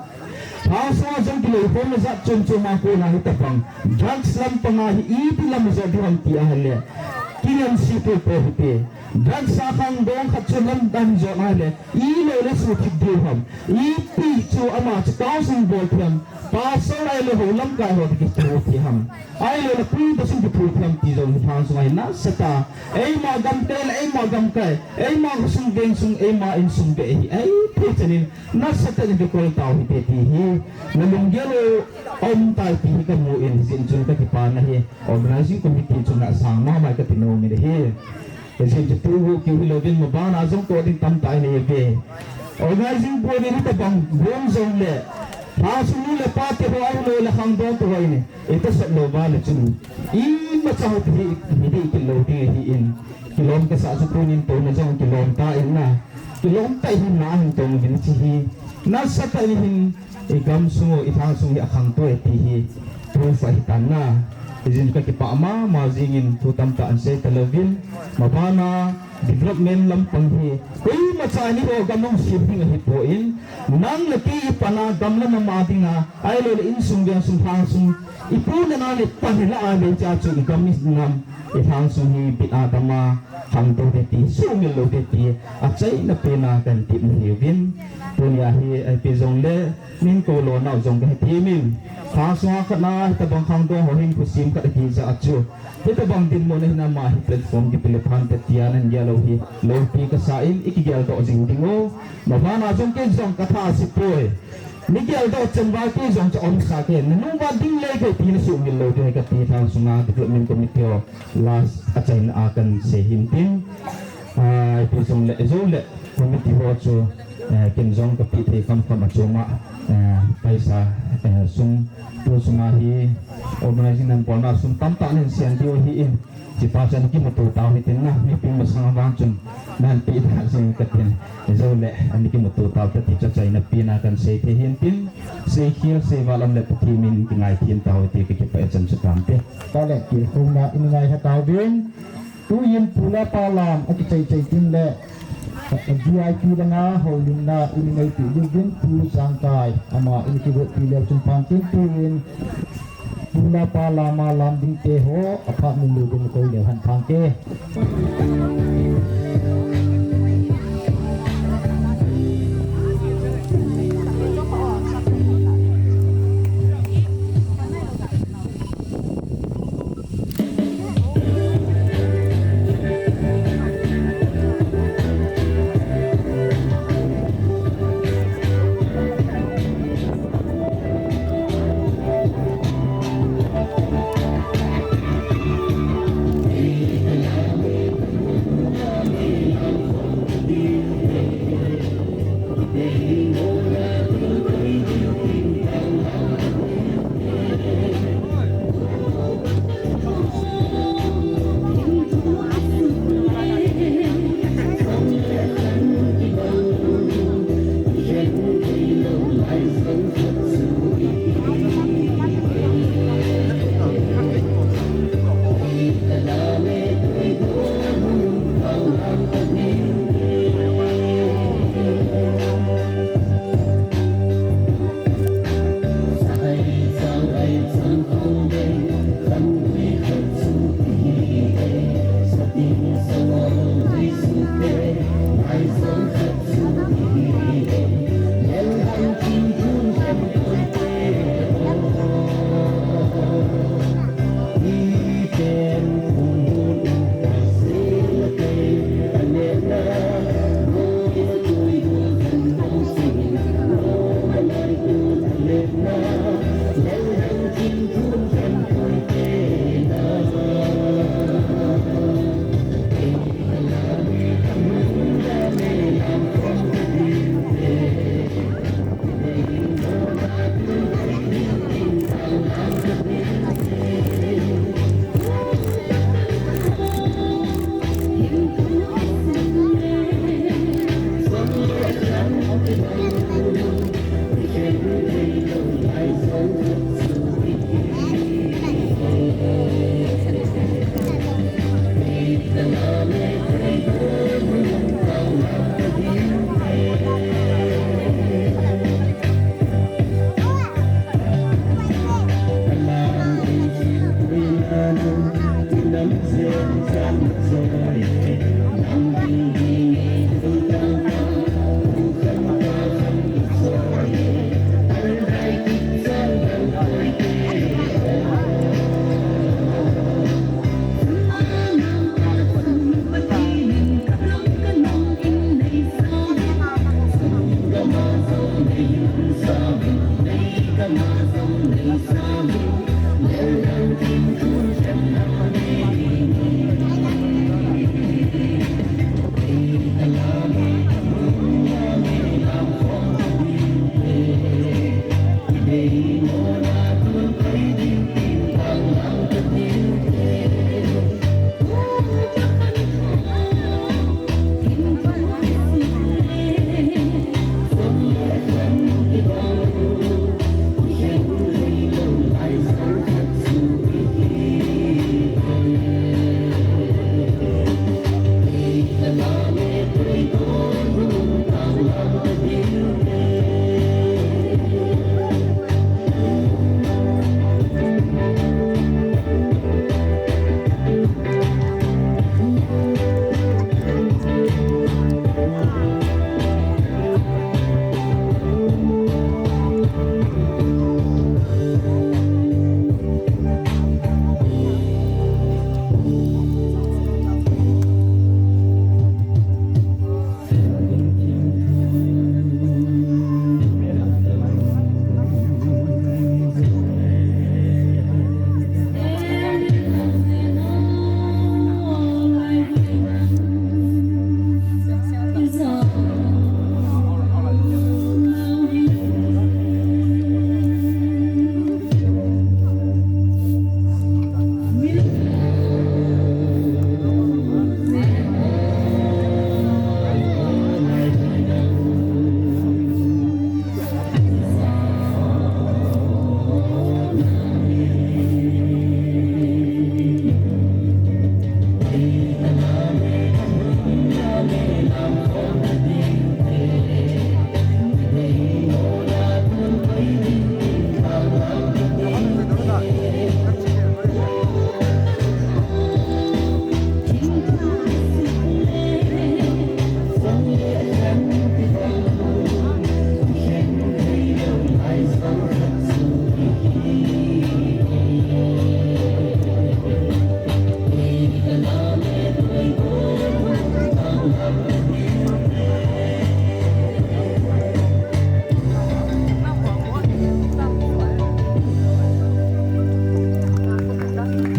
Lhangsunga jong kiloikhomna jat chom chom a kona hitabang drugs lampanga hi iti lam jot ding ham ti ahile, kingansei popo hite. Drugs a khangdong khat chu lamdang jot ahile, iloule suthip diu ham, iti chu ama chu counselling bol thei ham, pastor ahilou ho lamkai ho toh kithu thei ham, ahiloule pui toh chun kithu thei ham ti jong hi Lhangsunga hi nasatah a, eima gamkai le eima gamkai, eima khosung vengsung, eima insung beh hi eithei chan in nasatah in kikol tau hite ti hi nalunggel u aum tai ti hi kamu in, hijeh chun kakipana hi organizing committee chunga sang mama kati nom in ahi. Hijeh chun tu guh kiu hilouvin mabana jong toh ding tamtah inei uve. Organizing body in hitabang gong jongle, Lhangsunga nu le pa te ho ahiloule khangdong te ho in itasat lou uva le chun imacha hi hiding kit lou ding ahin, kilom kasah chu tunin touna jong kilom tan na, kilom tah in na hin tong uvin hiche hi nasatah in hin i gamsung u, i Lhangsung hi akhangtou e ti hi proof ahitan na. Hijeh in kakipah mama jingin thu tamtah in sei talouvin, mabana development lampang hi koimacha in eiho gam hung sem ding ahipoi, nang le kei i pana gam le nam a dinga ahiloule insung vengsung Lhangsung i pu le nao le pan ilah a le cha chu i gam i nam i Lhangsung hi bit a dam a khangtou ding ti, sumil lou ding ti achaina pena kan tep nahiuvin. Tunia hi ipi jongle min kou lonau jong kahethem in, Lhangsunga khat na hitabang khangdong ho hin khosem khat akijah a chu hitabang dinmun a hin ama hi platform kipe le phan te tia nangel u hi loupi kasa in, ikigeldoh jing ding u. Mabana jong kei jong katha asipoi. Nei geldoh chan uva kei jong chu aumsa kei, nanung uva ding le kei ti nasumil lou ding ahi kati, Lhangsunga development committee ho last achaina a kan sei hin tin. Ah, ipi jongle, ijongle committee ho chu, eh, ken jong kapeh thei khamkham a chom a, eh, paisa, eh, sum, tu sunga hi organizing nan bolna sum tamtah nan sen diu ahin, hichepa chu ana kimuto tau hitin na, mipi masang a vang chun nan peh tah jeng katin, ijongle ana kimuto tau tati chu achaina pena kan sei thei hin tin, seikhel seival um le Pathen min kingaithem tau hite, kakipah e, chan chu tante. Tale kilkhomna in ngaitha tauvin. Tuin pu le pa lam akichai chai tin le V I P langa houlimna in neipeh diuvin Pu Sangkai, ama in kigotpi leu chun phan tin, tuin pu le pa lama lam dingte ho aphat min lou ding koi leu hen phante.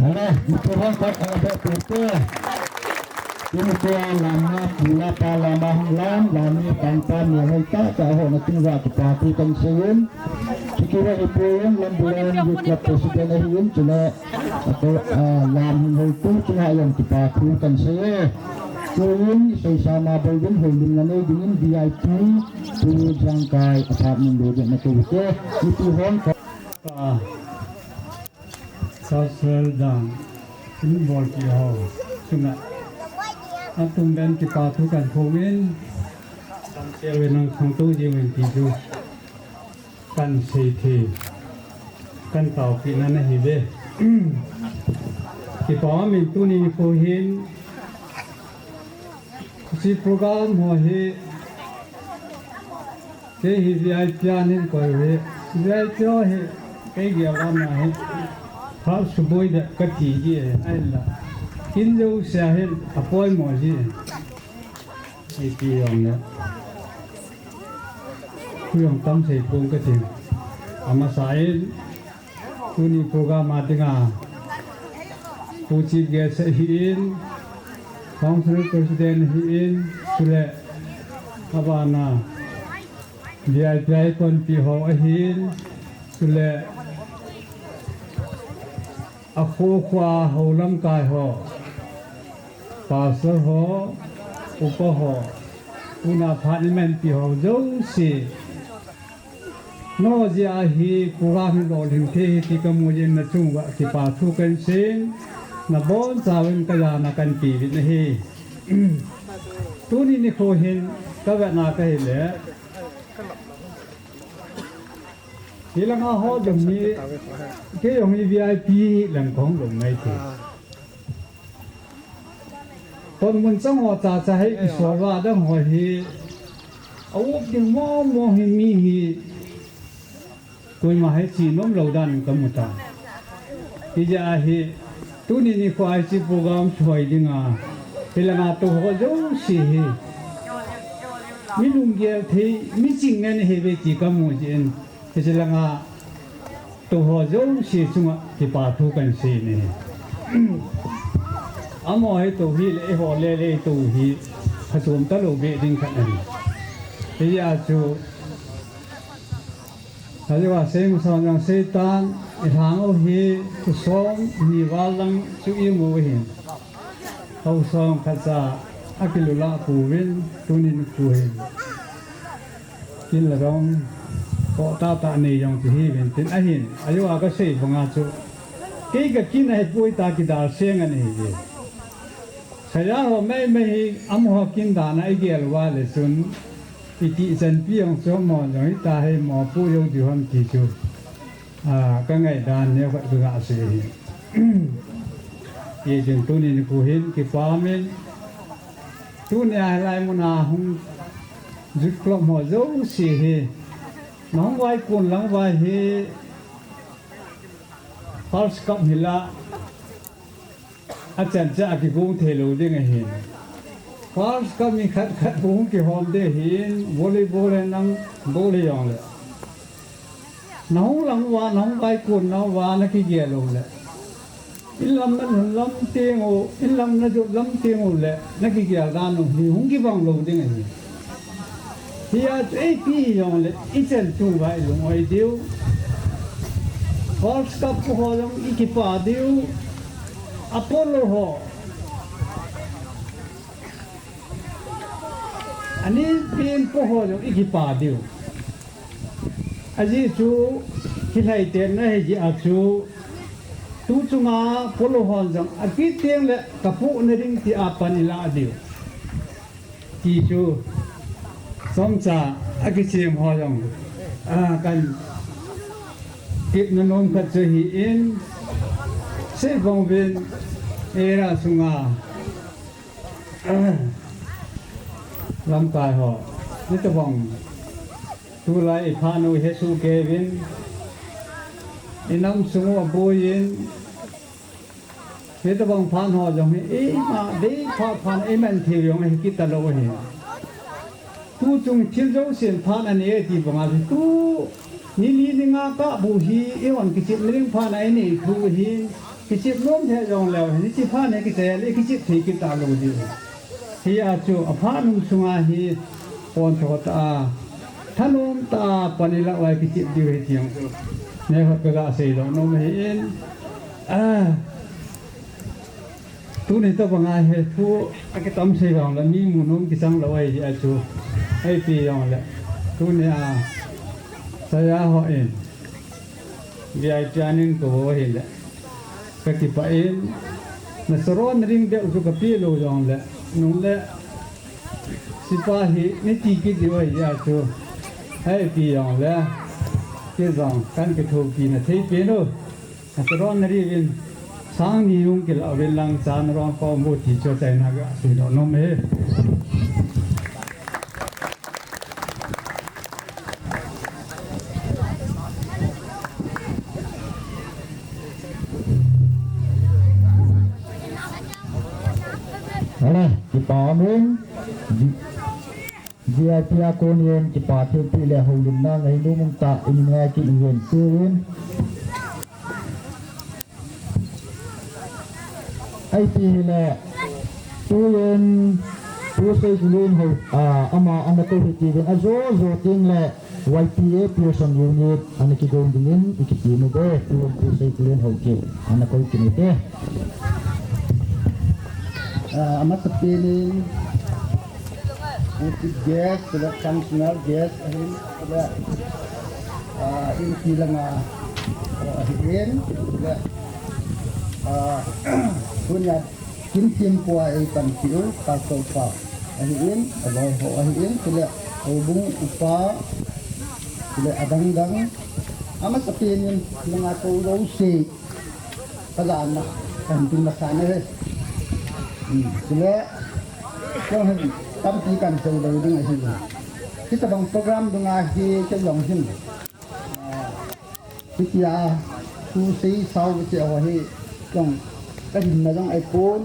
Hala, ito hong pat ang abe pute. Ito ang lama, pula pa lama hong lam, lami pang pa mi hoi ta, ta ho na ting wa tu pa tu kan seun. Sikira ipo yung lambulan, yung club president ay yung, sila, ato, ah, lam hong hoi tu, sila yung tu pa tu kan seun. Tuin, isai sama bol din, holding na nei dingin V I P, tu jangkai apartment lo din na tu ke, itu hon ka. Ah, South Suel dang, sin bol ki ho, suna. Atum ben kipa thu kan phongin, kan tel ve nang khang tu ji wen ti chu. Kan sei thei, kan taopi na na hi ve. Kipa min tuni nikho hin, si program ho hi, kei hi V I P a nin koi ve. V I P ho hi, kei gel lam na hi, ha suboi de ka ti ji e, ai la. Kin jo sia hin, a poimo ji e. Ipi jong le. Thu jong tam sei pong ka ting. Amasa in, tuni program a dinga, Pu Chief Guest ahin, Council President ahin, chule, abana, V I P a konpi ho ahin, chule, a kho kho a ho lamkai ho, pastor ho, upa ho, una phat i menpi ho jouse. Nojia hi program hi lolhing thei hi ti ka mu jin na chung uva kipa thu kan sei in. Nabonchauvin kajana kahin peuvin ahi. Tuni nikho hin kavetna kahile, hilanga ho jong hi, kei jong hi V I P lang kahung lhung ngai ti. Kon mun chang ho chacha hi kisol va dang ho hi, a-up ding mong mong hi mi hi, koima hi che nom lou dan kamu ta. Hijeh a hi, tuni nikho a hiche program choi dinga, hilanga tou ho jouse hi, mi lunggel thei, mi ching ngen hiuve ti kamu jeh in, hiche langa tou ho jouse chunga kipa thu kahin sei in ahi. Amaho hi tou hile, eiho lele tou hi, phachom talou beh ding khat ahi. Hijeh a chu, ajeh a sei masang jong seitan, ilhang u hi, khu som ni val lang chu imu u ahin. Haosa khatcha akilulah pouvin, tuni nikho hin kin le dong, khoh tahtah nei jong chu hiuvin tin ahin, ajeh a kasei banga chu, kei kakin ahipoi tia kidalseng ana hiuve. Saya ho maimai hi, amaho kin dan a igel uva le chun, itih chanpi jong chu amaho jong hita hi mopo jou diu ham ti chu, a, kangai dan neo khat kaga sei hi. Hijeh chun tuni nikho hin kipa umin, tunia hilai muna hung Youth Club ho jouse hi, nahung vaikon lang uva hi, First Cup hila, achan cha kigong thei lou ding ahin. First Cup mi khat khat bou hung kihom ding ahin, volleyball le nang bol hijongle, nahung lang uva, nahung vaikon nauva nakigel loule, in lam nalhun lam teng u, in lam najot lam teng ule, nakigel dan u hi hung kibang lou ding ahi. Hia chu eipi hijongle, ichan chung uva ilung oi diu. First Cup po ho jong ikipa diu. A polo ho, ani pen po ho jong ikipa diu. Ajeh chu, kilhai tenna hijeh a chu, tu chunga polo hon jong akit tengle kapohna ding tia pan ilah diu. Ti chu, chomcha akichem ho jong, a, kan tepna nom khat chu ahin, sei bang uvin, era sunga, a, lamkai ho, hitobang, tulai iphat u hesoh kei uvin, inam sung u aboiyin, hitobang phat ho jong hi, eima, dei phat phat eiman thei u jong hi kit talou ahi. Tu chung thil jousen phat anei e ti banga chu tu, ni li ni nga kah bou hi, eihon kichepna ding phat a inei thu ahin, kichep nom lheh jongleu hin, hiche phat hi kichai le kichep thei kit talou diu. Hia chu aphat um sunga hi, pontho tah a, thanom tah a pan ilah uva kichep diu ahi ti jong chu, neokhat kaga seidoh nom ahin, a, tuni tobanga hi thu akitam sei jongle mi mu nom kichang lou ahi jeh a chu, eipi jongle, tunia, saya ho in, V I P a nin kou ahile, kakipah in, nacharon ring deu chu kapeh lou jongle, nungle, sipa hi niti kit diu ahi jeh a chu, eipi jongle, kei jong kan kithopina thei pen u, nacharon nariuvin, sang ni hung kilah uvin lang cha naron khom u ti chu achaina gaseidoh nom e. Ale, kipa umin, V I P a konin kipa thilpeh le houlimna ngainom umtah in ngai kit uvin tin. Ipi hile, tuin, tu Seikul in ho, a, ama ana kou hitiuvin ajo jo tengle Y P A Pearson Unit ana kigong dingin ikiti uve, tuin tu Seikul in ho kit ana kou kit ute. A, amasapen in, Chief Guest, le Functional Guest, ahin, le, ah, inpi langa, ah, ahin, le, ah, Tunia kin thim pua ei pan tiu, ka so pa. Ahi in, a loi ho ahi in, tule, o bung upa, tule, adang dang. Ama sa pin in, mga ko lo si. Ka la na, kan tin na sa na he. Hmm, tule, yung hin, tampi kan sa lo ding ahi in. Kita bang program dong ahi, ka long hin. Hitia, thu sei sao ve che ahi, jong ka hinna jong ahi pon.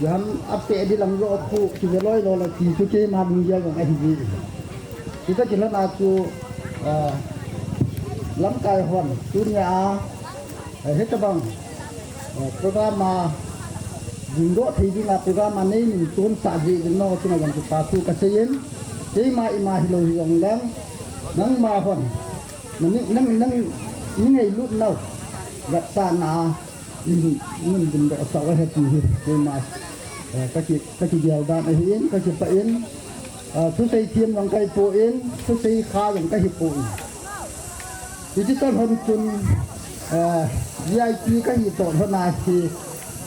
Jam ape di lam lo khu, ki ve loi lo la ki chu keima ding jia jong ahi ji. Kita ki lana chu, ah, lamkai hon, tunia, eh, hitabang, eh, program a, ding do thei ding a program a nei nin tun sa ji ding no, chunga jong chu pa chu ka sei in, keima ima hi lo hi jong leng, nangma hon. Nang, nang, nang, ni ngailut nau. Vat sa na, nin, nin dun do sa wa he ti hi, keima, eh, ka ki, ka ki gial dan ahi in, ka ki pa in, eh, thusei thiam jong ka hi pon, thusei kha jong ka hi pon. Digital hon chun, eh, V I P ka hi to hon a hi,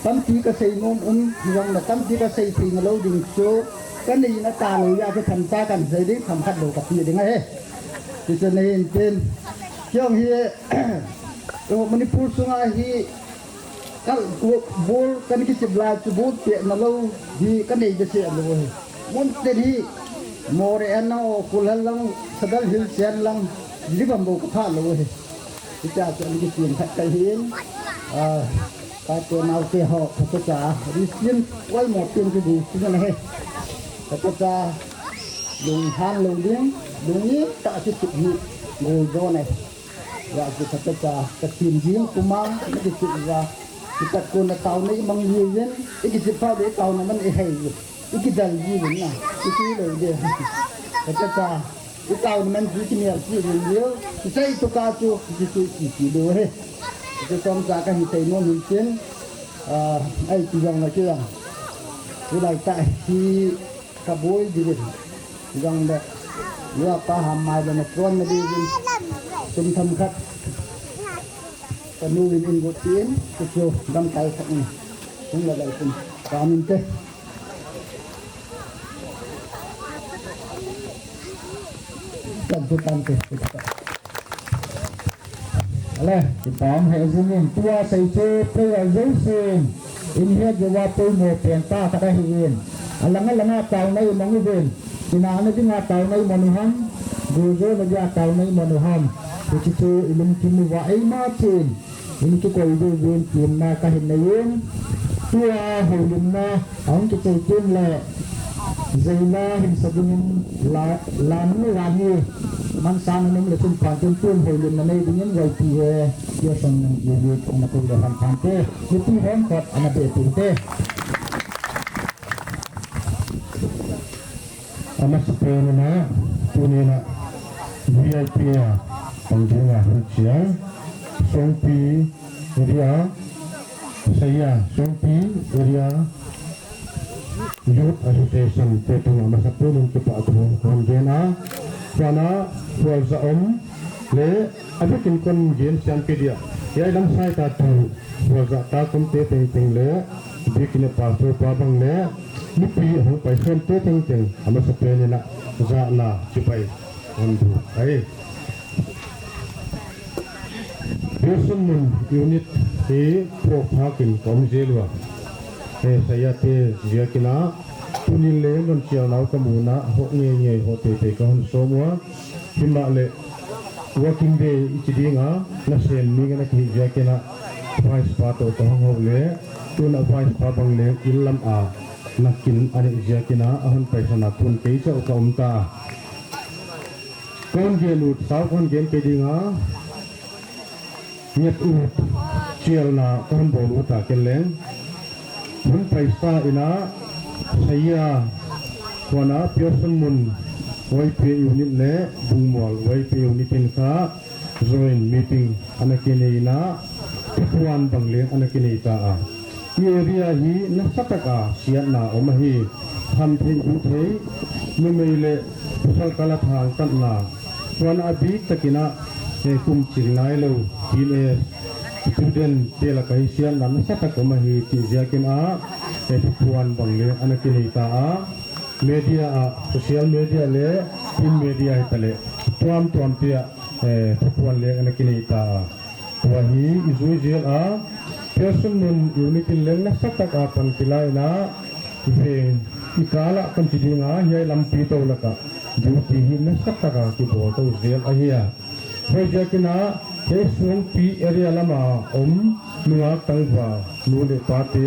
tampi ka sei nom um, jong na tampi ka sei thei na lo ding chu, ka nei na ta lo ya ka tham ta kan sei ding, tham khat lo ka pi ding ahi. Ti chu nei in tin. Kiong hi, o Manipur sunga hi, kal ku bol kan ki chip lai chu bol pe na lo hi ka nei de se lo hi. Mun te hi, Moreh an lang o, Kulhal lang, Sadar Hills an lang, di bam bo ka pha lo hi. Ti cha chu an ki tin khat kai hin. Ah, ka te nau te ho, ka te cha, ri sin, wai mo tin ki di, ti na he. Ka te cha, lung han lo ding, lung ni ta si chip hi, gol do ne. Ya, ki sa ka cha, ka thim jing, kuma, ni ki chih ja. Ki tat ko na tao na i mang ji yin, i ki chih pa de tao na man i hai ji. I ki dal ji yin na, i ki lo de. Ka cha cha, i tao na man ji ki mial ji yin ji. Ki sa i tu ka chu, ki chu ki ki do he. Ki som cha ka hi sai no min tin. Ah, ai ki jong na ki jong. Ku lai ta hi. Ka boi ding in. Jong le. Lua pa ham mai le na chuan na ding in. Tum tham khat. Ka nu in in got ti in. Ku chu dam tai khat in. Tum la dai tum. Ka min te. Kan chu kan te. Ale, kipah e jingin, tua sei chu prayer jousen, in het jeh uva poimo pen tah khat ahin, alang alang a taona imang uvin, ina ana dinga taona imang u ham, gojona dinga taona imang u ham, hiche chu ilungthim uva eima chun, in kikoi diuvin, tin na kahin nei in, tua houlimna, Ahung kichai teng le, Zeila hin sa dingin la, la nu la ni, man sa na nung le chun pan teng tun houlimna nei dingin Y P A, Pearson nung i wi ana ko le han pan te, ni ti hon kot ana be tin te. Amasa pen a, tuni na V I P a, pang ding a hun chia, Songpi area, Saya, Songpi area, Youth Association te tung amasa pen in kipah thu hon gen a, Suana, Sualza om, le, abikin kon gen siam ke dia. Yai lam sai ta tu, Sualza ta kum te teng teng le, bikin a pa so pa bang le, mipi hong pai som te teng teng, amasa pen in a, za na, chipai, hon du, ai. Pearson mun unit hi Pro Park in ka um jel uva. He saya te ziakin a, tunin le non chial nau ka mu na, ho nge nge ho te te ka hon som uva. Himahle working day i chi ding a, na sem ni nga na ki ziakin a, vice pa to ka hong ho le, tun a vice pa bang le, il lam a, na kin a ni ziakin a, a hon pai sa na tun kei cha u ka um ta. Kon gen ut, sao kon gen kei ding a, Nget ut, chialna kon bol uta ken leng. Hun paisa ina, saya, huana Pearson mun, Y P A unit le, Bungmual, Y P A unit in kha, joint meeting, ana kinei na, thuan bang leng, ana kinei ta a. Hi area hi nasataka siatna um ahi, khamthei, huthei, numei le pasal kala thangtatna, chuan abik takina, he kum ching nailou, teenage, Student te lah a hi siatna nasatah a um ahi ti ziakin a, eh, phupuan bang le ana kinei ta a, media a, social media le print media hi ta le tuam tuam te a, eh, phupuan le ana kinei ta a. Tua hi i jui zel a, Pearsonmun unit in leng nasatah a pan kilai na, veng i kal a kan chi ding a, hiai lampi tou lah a duty hi nasatah a kibol tou zel ahi a. Huaiziakin a, hiai Suangpi area lam a um nungak tangval nu le pa te,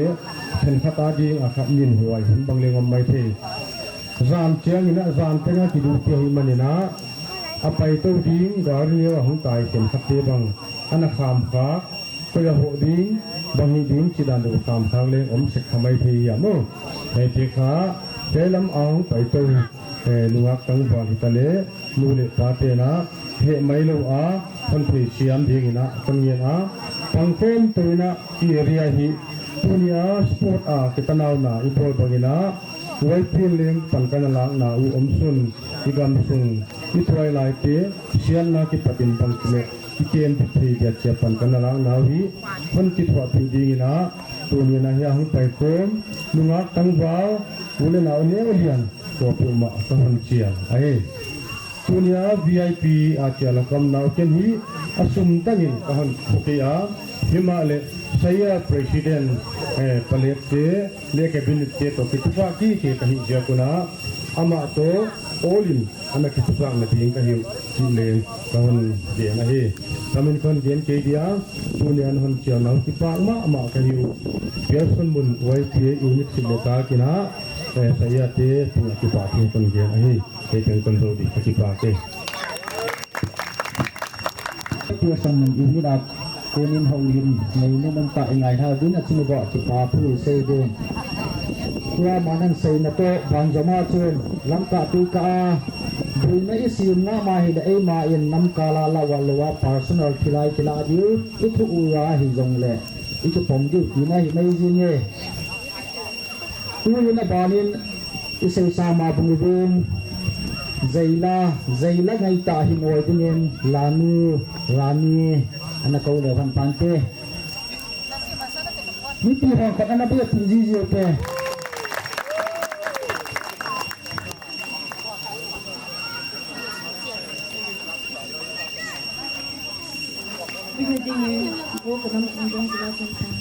khenkhat a ding a khat nin huai hun bang leng om maithei. Zan chiang in a, zan teng a ki duty ahih manin a, a pai tou ding gari neo a hung tai khenkhat te bang ana kham khak, koi a hoh ding, bang hih ding chih dan deuh kham khak leng om sek kha maithei hi a maw. Hiai te kha, hiai lam a hung pai tou, eh, nungak tangval hi ta le, nu le pa te'n a, heh mai lou a, hon thei siam ding in a, kon ngen a, pangkhom tou in a, i area hi, tuni a sport a, kitanau na, i bol bang in a, Y P leng pan kana lak na u om sun, i gam sung, i tuailai te, siatna kipat in bang kile, i kem bit thei dia chia pan kana lak na u hi, hon kithuahpih ding in a, tuni in a hiai a hung pai khom, nungak tangval, u le nau neo lian, tua peuhmah ka hon chial ahi. Tuni a V I P a chia la kam nau ken hi a sum dang in ka hon kho kei a, himahleh Saya President, eh, Palet te le Cabinet te toh kitupa kei kei ka hih ziak un a, amah toh all in ana kitupa na ding ka hi uh chih leng ka hon gen ahi. Ka min ka hon gen kei dia, tuni a na hon chial nau kipak mahmah ka hi uh. Pearsonmun Y P A unit sit le tak in a, eh, Saya te tung a kipak thu ka hon gen ahi. Hei teng kon zo di, ka kipak e. Pearsonmun unit a konin houlim nei nom um tah i ngaina ding a chun uva kipa thu i sei ding. Tua manan seina toh ban jom a chun lamkah tui kah a, buina i sim ngah ma hileh eima in namkal a la uva lou a personal thilai kilah diu i thu u a hijongleh i kipom diu tina hi mai jing e. Tuin a ban in i seisa ma bung i bung, Zeila, Zeila ngaitah hin oi dingin, Lanu, Rani, ana kou leu hen tante. Mipi hon khat ana bia tin jiji u te. Bia dingin, bo ka dam kong dong kila chun tang.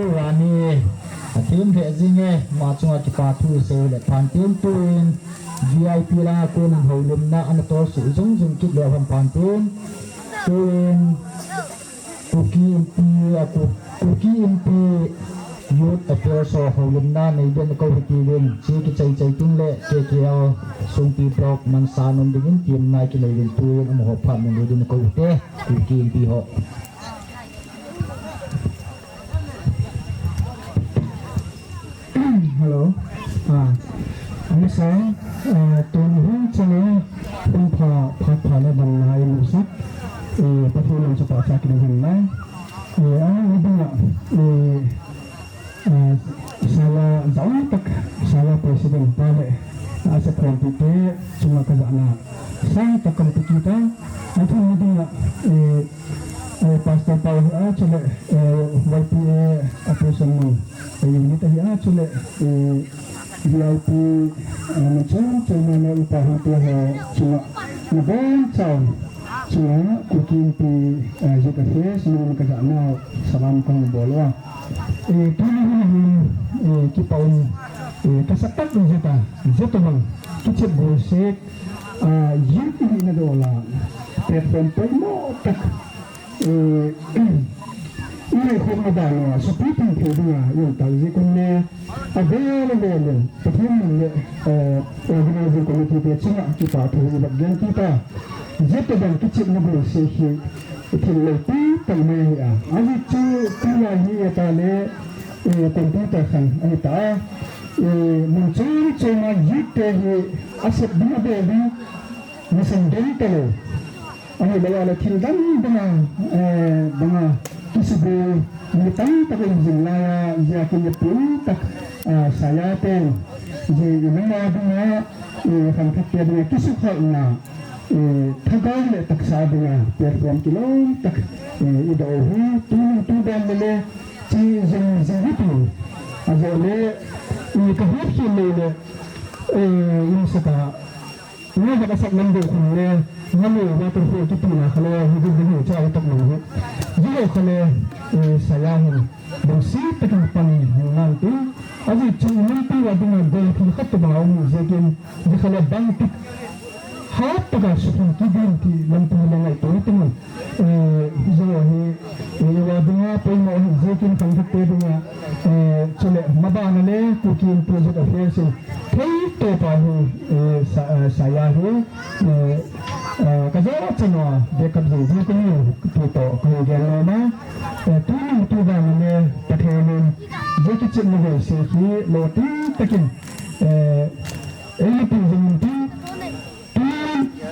Rani, athim lheh jing e, ama chunga kipa thu isei u le phan tin, tuin V I P langa konin houlimna ana tolsuh jing jing kit leu ham phan tin, tuin Kuki Inpi, a Ku-, Kuki Inpi Youth Affairs ho houlimna nei din akou u hitin, che kichai chai ting le K K L Songpi Block mansa nom dingin team nai kinei din, tuin amaho phat mun nei din akou u hite, Kuki Inpi ho. Hello. Ah, amasa, ah, tuni hin channel hun pha, pha, pha le bang na imu sat. Eh, Pathen lam chapa cha kiding hin na. Eh, a, ni dinga, eh, ah, sala jao tak, sala president pa le, ah, sa khon ti te, chunga kajana. Sang tak kam ti kita, athum ni dinga, eh, eh, Pastor Paul, ah, chule, eh, Y P A, ah, person mo, eh, unit ahi, ah, chule, eh, V I P, ah, na chom, chom na upa hu te ho, chunga, na bon chao, chunga, Kuki Inpi, eh, Youth Affairs, no, na kajana, salam kong bol uva. Eh, tuni hin, eh, kipa um, eh, kasa tak jeta, jeta mang, kichep gol se, ah, youth ini na dola, platform poimo tak, eh, ini khom na dano, supi ting thei dinga, yung tak ji kun ne, a vele vele, Pathen min le, eh, organizing committee te chunga, kipa thu hi bak gen kita, jeta bang kichep na gol se hi, Thil lou pi pi mai ahi a. Ajeh chu tulai hi ata le, eh, computer khan ahi ta. Eh, mun chom chom a youth te hi asep ding abol ding, masang ding talou. Ahilou le thil dang dang a, eh, banga kisugui, mi tamtah in jing lai a, jia kinepi tak, ah, saya te, jia inama dinga, eh, khangthah te dinga kisukhalna. Eh, thagau le taksa dinga platform kilom tak, eh, i dau hi, tu, tu dan le le, chi jing, jing hi tu. Ajo le, Eh, ka hep hi le le, eh, in sa ka, nga ka sa lam de khun le, nga le wa to ho ki pi na kha le, hi de de cha ta mo ho. Ji ho kha le, eh, saya hin, dong si ta ki pan nan ti, a ji chu nan ti wa ding a de ki khat to ba um je kin, ji kha le bang ti. Hat taka sukhin kidin ti lampi le ngaito ti mun. Eh, hijo hi, eh, wa dinga poimo hi jekin khangthak te dinga, eh, chule mabana le Kuki Inpi Youth Affairs in thei to pa hi, eh, sa, eh, saya hi, eh, eh, ka jo chano backup jing jing ko ni tu to ko gen lo na, eh, tu ni tu ba na le Pathen in jeki chin mo se hi lo ti takin, eh, eh, ni ti jing ti Tu,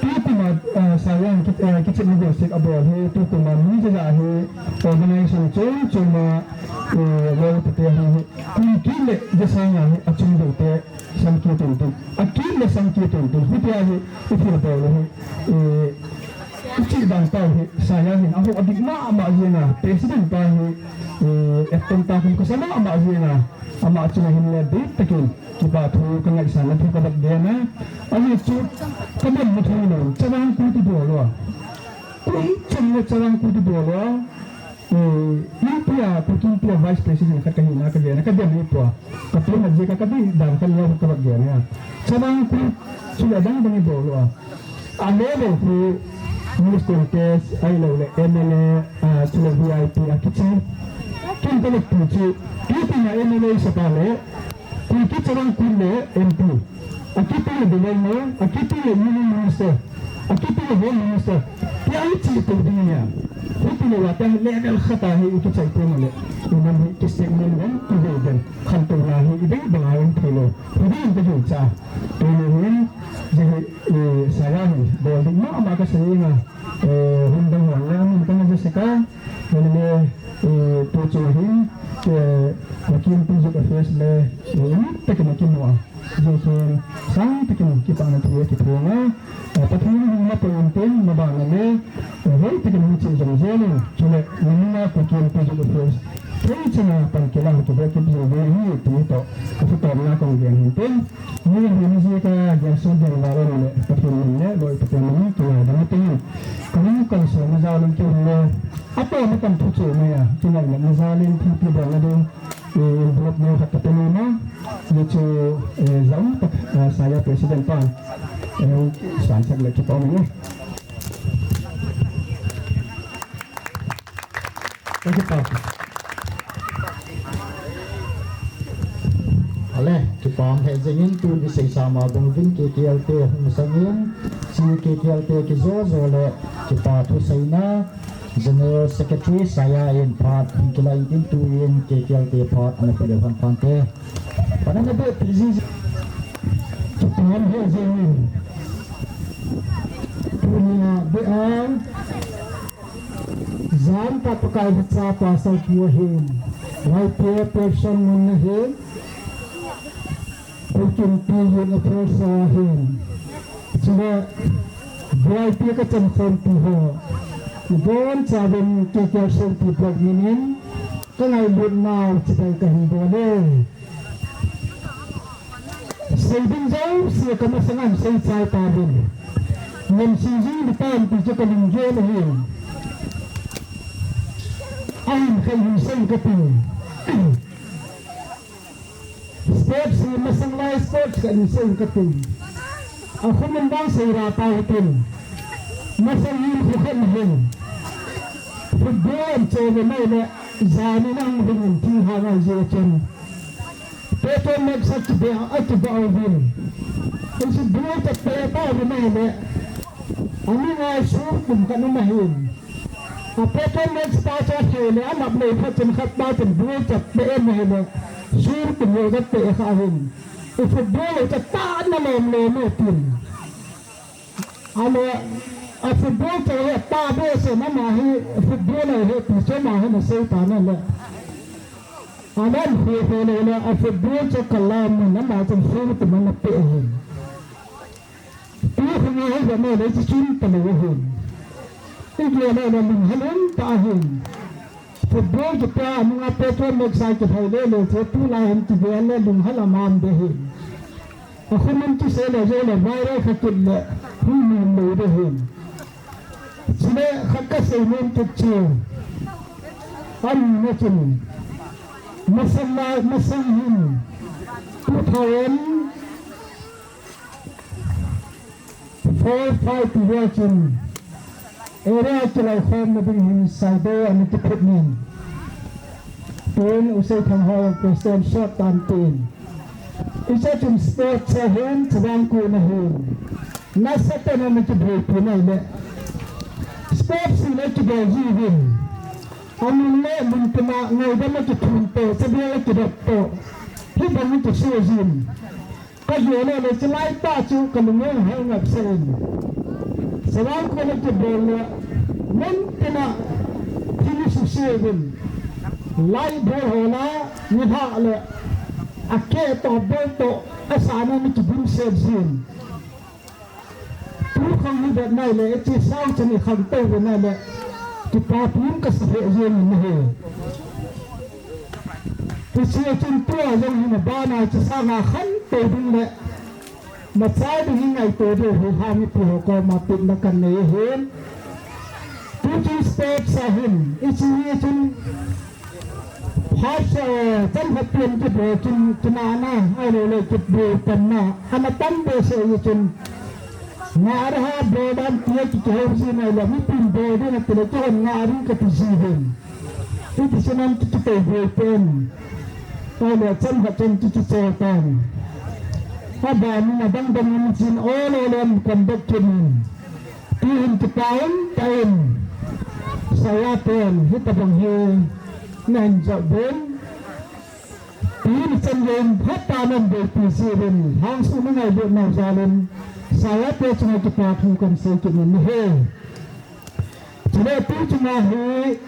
tu kuma, ah, saya ki, ah, kichep negotiate abol hi, tu kuma mi jaja hi, organization chom chom a, eh, lo te te hi, hi. Kum kit le jasanga hi, achung deu te, sang kit un tin. Akit le sang kit un tin. Hitia hi, i thil bol hi, eh, i chi dang tau hi, saya hin, aho adik ma ma jeng a, president pa hi, eh, acting ta kum kasa ma ma jeng a, ama chunga hin le dik takin. Kipa thu ka ngaisang na thu ka bat gen a. Ani chu ka dem na thu lo. Chavang Kut i bol lo. Kum chang le Chavang Kut i bol lo. Eh, Inpi a, Kuki Inpi a Vice President khat ka hi na ka gen a ka dem i pua. Ka tu na je ka ka di dan ka lo ka bat gen a. Chavang Kut chu le dang dang i bol lo. A level khu Miss Contest, ahilou le M L A, ah, chule V I P a kichai. Kin ka le tu chu, tu tu na M L A sa pa le, tu ki Chavang Kut le M P. A kitu le Delai mo, a kitu le Union Minister, a kitu le Home Minister. Ti ai chi tu di nia. Hu tu le wa ta level khata hi i kichai tu le. Unam hi ki segment wan tu ve den. Khan tu na hi i dei ba wan thei lo. Hu di in ka ju cha. Tu le hin, je hi, eh, saya hi, bol di ma ma ka sa ni na. Eh, hun dang wan le, amun ka na je se ka, le le, eh, tu chu hin, eh, Kuki Inpi Youth Affairs le, eh, um, takin a kimu a. Je hin, sang takin kipa na thu, ki thu nga, eh, Pathen hung ma pa un tin, ma ba na le, eh, hoi takin hung chi jong je le, chule, ni na Kuki Inpi Youth Affairs, thei chana pan kila, ki be ki bi le hi, ti to, ka thu tom na kong gen hin tin, Ni hin ji ka Gerson Dengvah le, Pathen min le, loi Pathen min, kila dam te. Ka min kan so ma ja lun ki le. Ato ma kan thu chu ma ya, ki ngai le ma ja lin thi pi ba na ding. Eh, envelope ne khat ka pe ni ma. Ni chu, eh, jam tak, eh, saya president pa. Eh, san sak le ki pa ni. Thank you, Pastor. Ale, kipa um lheh jengin tun i seisa ma bang uvin K K L te hung sangin, chi K K L te kijo jo le kipa thuseina General Secretary saya in phat hung kilai in tuin K K L te phat ana pe leu han phan te. Pana na be pi ji ji. Kipa um lheh jengin. Tunia be ang. Jan ta Pakai le Cha Pastor pu ahin, Y P A person mun ahin, Kuki Inpi Youth Affairs ahin. Chule V I P ka chan khom pi ho. Bon cha ben K K L Sengpi block min in, ka ngailut nau chibai ka hin bol e. Sei ding jouse ka masang a sei chai ta uvin. Ngam sei jing ding tam ti chu ka lunggel ahi. Ahin khai hin sei ka ti. Sports hi masang lai sports ka hin sei ka ti. A khu min dang sei ra ta hitin. Masang hin khu khen hin. Football an che le mai le. Jani nang ring in ti ha ngai je chen. Petrol Max a kibe a kibe a uvin. Hichu bul ta pe ta uvin ahile. Ani ngai sur kum ka num ahin. A Petrol Max pa cha thei le a nap le pha chen khat pa chen bul ta pe em ahile. Sur kum le ka pe kha ahin. I football le cha ta na lom lom e tin. Alo, a football to he pa be se mama hi football he ti cho ma he na sei ta na le. Alam khu khu le le a football cho kalam na ma chang khu tu ma na pe he. Tu khu ni he ya me le chi chun ta le he. I ge le le min halun ta he. Football kipa nunga petrol max a kithai le le che tulai hin kivel le lunghel a mam de hin. Akhun mun kisei le jo le viral kha kit le hung mun lo de hin. Chule khat kasei nom kit chu. Ani na chun. Masang la, masang hin. Two thousand four five ti ve chun. Area kilai khom na ding hin Saido ani kiphut nin. Tun usei thang ho president short tan tin. Icha chun sports a hin chavang ku na hin. Nasa te na mi kibol pi na le. Sports le kibol ji vin. Amun le mun tima ngai da ma kithun to, chabia le kidot to. Hi bang kisu jin. Ka jo le le chilai ta chu ka lung hel ngap sen. Salam ko le kibol le. Mun tima thili su se vin. Lai bol hola ni ha le. Ake to bol to asana ni kibun se jin. Tu khang hi bet nai le, chi sau chani khang to bet nai le, kipa pum ka sa he jeng ni he. Ti chi chin tua jong hi na ba na chi sa na khan to ding le, ma chai ding hi ngai to de he ha mi pi ho ko ma pit na kan nei he. Tu chi step sa hin, i chi hi chin Phat se, chan khat pian kibol chun, kinahna, ahilou le kibol panna, ana tam behseh jeh chun. Nga a ha bol dan tia kikihou jin ahile, mipin bol ding ati le, kihon nga ding kati ji hin. Hiti chun an kikitei bol pen. Ahile, chan khat chun kikichol tan. Abanin adang dang in chin ol ol in conduct kit in. Ti hin kipa um ta in, saya pen, hitabang hi, na hin jot den. Ti hin chan yen, hapa nan be pi si den, hang su na ngai be na jalen, saya pe chunga kipa thu kan sei kit ni he. Chule tu chunga hi,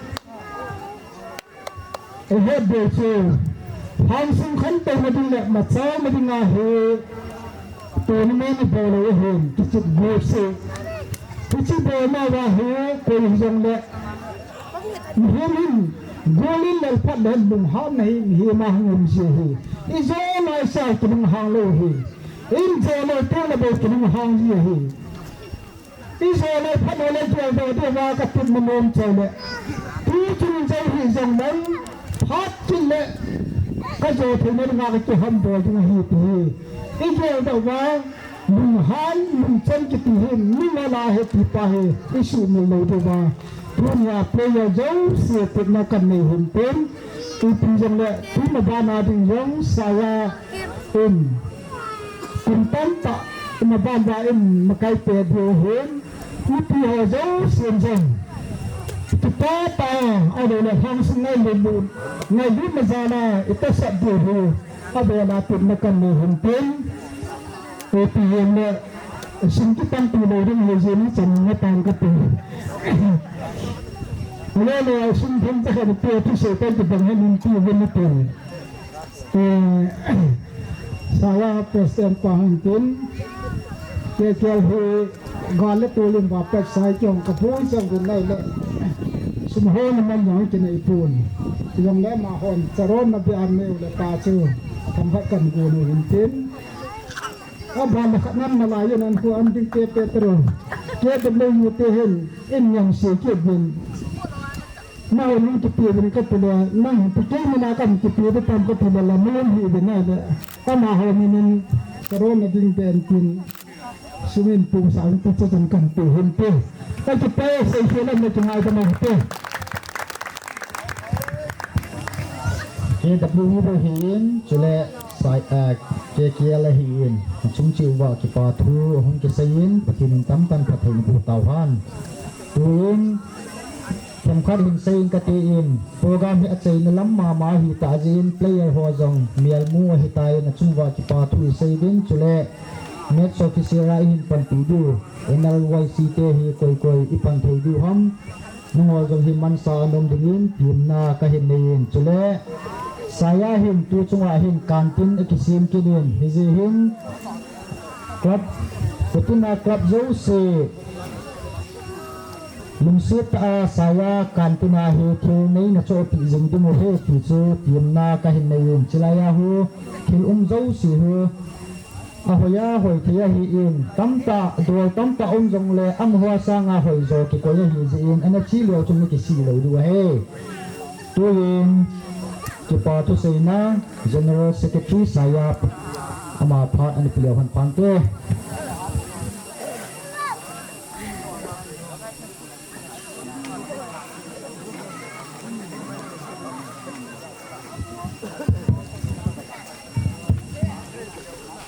Ehe, bol chu. Hang sung khan to ma ding le, ma chau ma ding a he. To ni me ni bol le he, kichit bol se. Kichit bol ma wa he, koi hi jong le. Mihem hin, gol in le phat le lung hang na hi, mihem a hang um se he. I jo lai sa ki lung hang lo he. In jo lai to le bol ki lung hang ji he. I jo le phat le gel do de va ka tun ma nom chai le. Tu chun jai hi jong nang phat chin le ka jo thei na nga ka ki ham bol ding hi ti hi. I gel do va lung han lung chan ki ti hi mi nga la he ti pa hi i su mi lo de va. Tunia player jo se ti na kan nei hun pen. I ti jong le tu ma ba na ding jong saya in. Kum tamtah, i maban ba in makai pe diu hin, mipi ho jousen jong. Kipa ta, ahilou le hang sung ngailut, ngailut ma jal a, i tasat diu hi, abol a tutna kan nei hin tin. Ipi hin le, sum kipan tu lou ding hi jeh in chan nga tang ka ti. Ahilou le, sum thum ta khat pe thu se kan ti bang hin ti uvin tin. Eh, Saya President pa hung tin, K K L hi gal le tol in va pek sai kiong ka pui chang din nai le. Sum ho na man jong kinei pun. Jong le ma hon charon na bi an neu le ta chu. Tham khat kan gu nu hin tin. A ba le khat nam na lai in an khu an ding te Petro. K W te hin in yang se ki bin. Nau nung kipe uvin kati le, nang ti kei mina kan kipe uvin tam kati le, la mun hi uvin nai le. Ama ho minin, corona ding pen tin, sumin pung sa uvin ti chan kan ti hin ti. Ka kipe sei sei lam le kingai da ma te. K W hi bou hin, chule sai, eh, K K L hi in, chung chi uva kipa thu, hung kisei in, Pathen in tam tam Pathen in pu tau han. Tuin, Themkhat hin seiyin kati in, program hi achaina lam mama ahitah jeh in player ho jong mialmu ahitan achunguva kipa thu isei uvin chule match official a ihin panpi diu N L Y C te hi koi koi ipan thei diu ham. Nangho jong hi mansa anom dingin themna kahin neiyin chule Saya hin tuchunga hin canteen akisem kit in hijeh hin club, Putina club jouse Lungset tah a Saya Kantina hi thil neina chohpeh jing ding u ahi ti chu temna kahin nei in, chulai a hi thil um jouse hi ahoi a hoi thei ahin, tamtah, dol tamtah um jongle amaho sanga hoijo kikoi ahi jeh in, ana che leu chun ana kisih lou diu ahi. Tuin kipa thuseina General Secretary Saya, ama phat ana pe leu hen phante.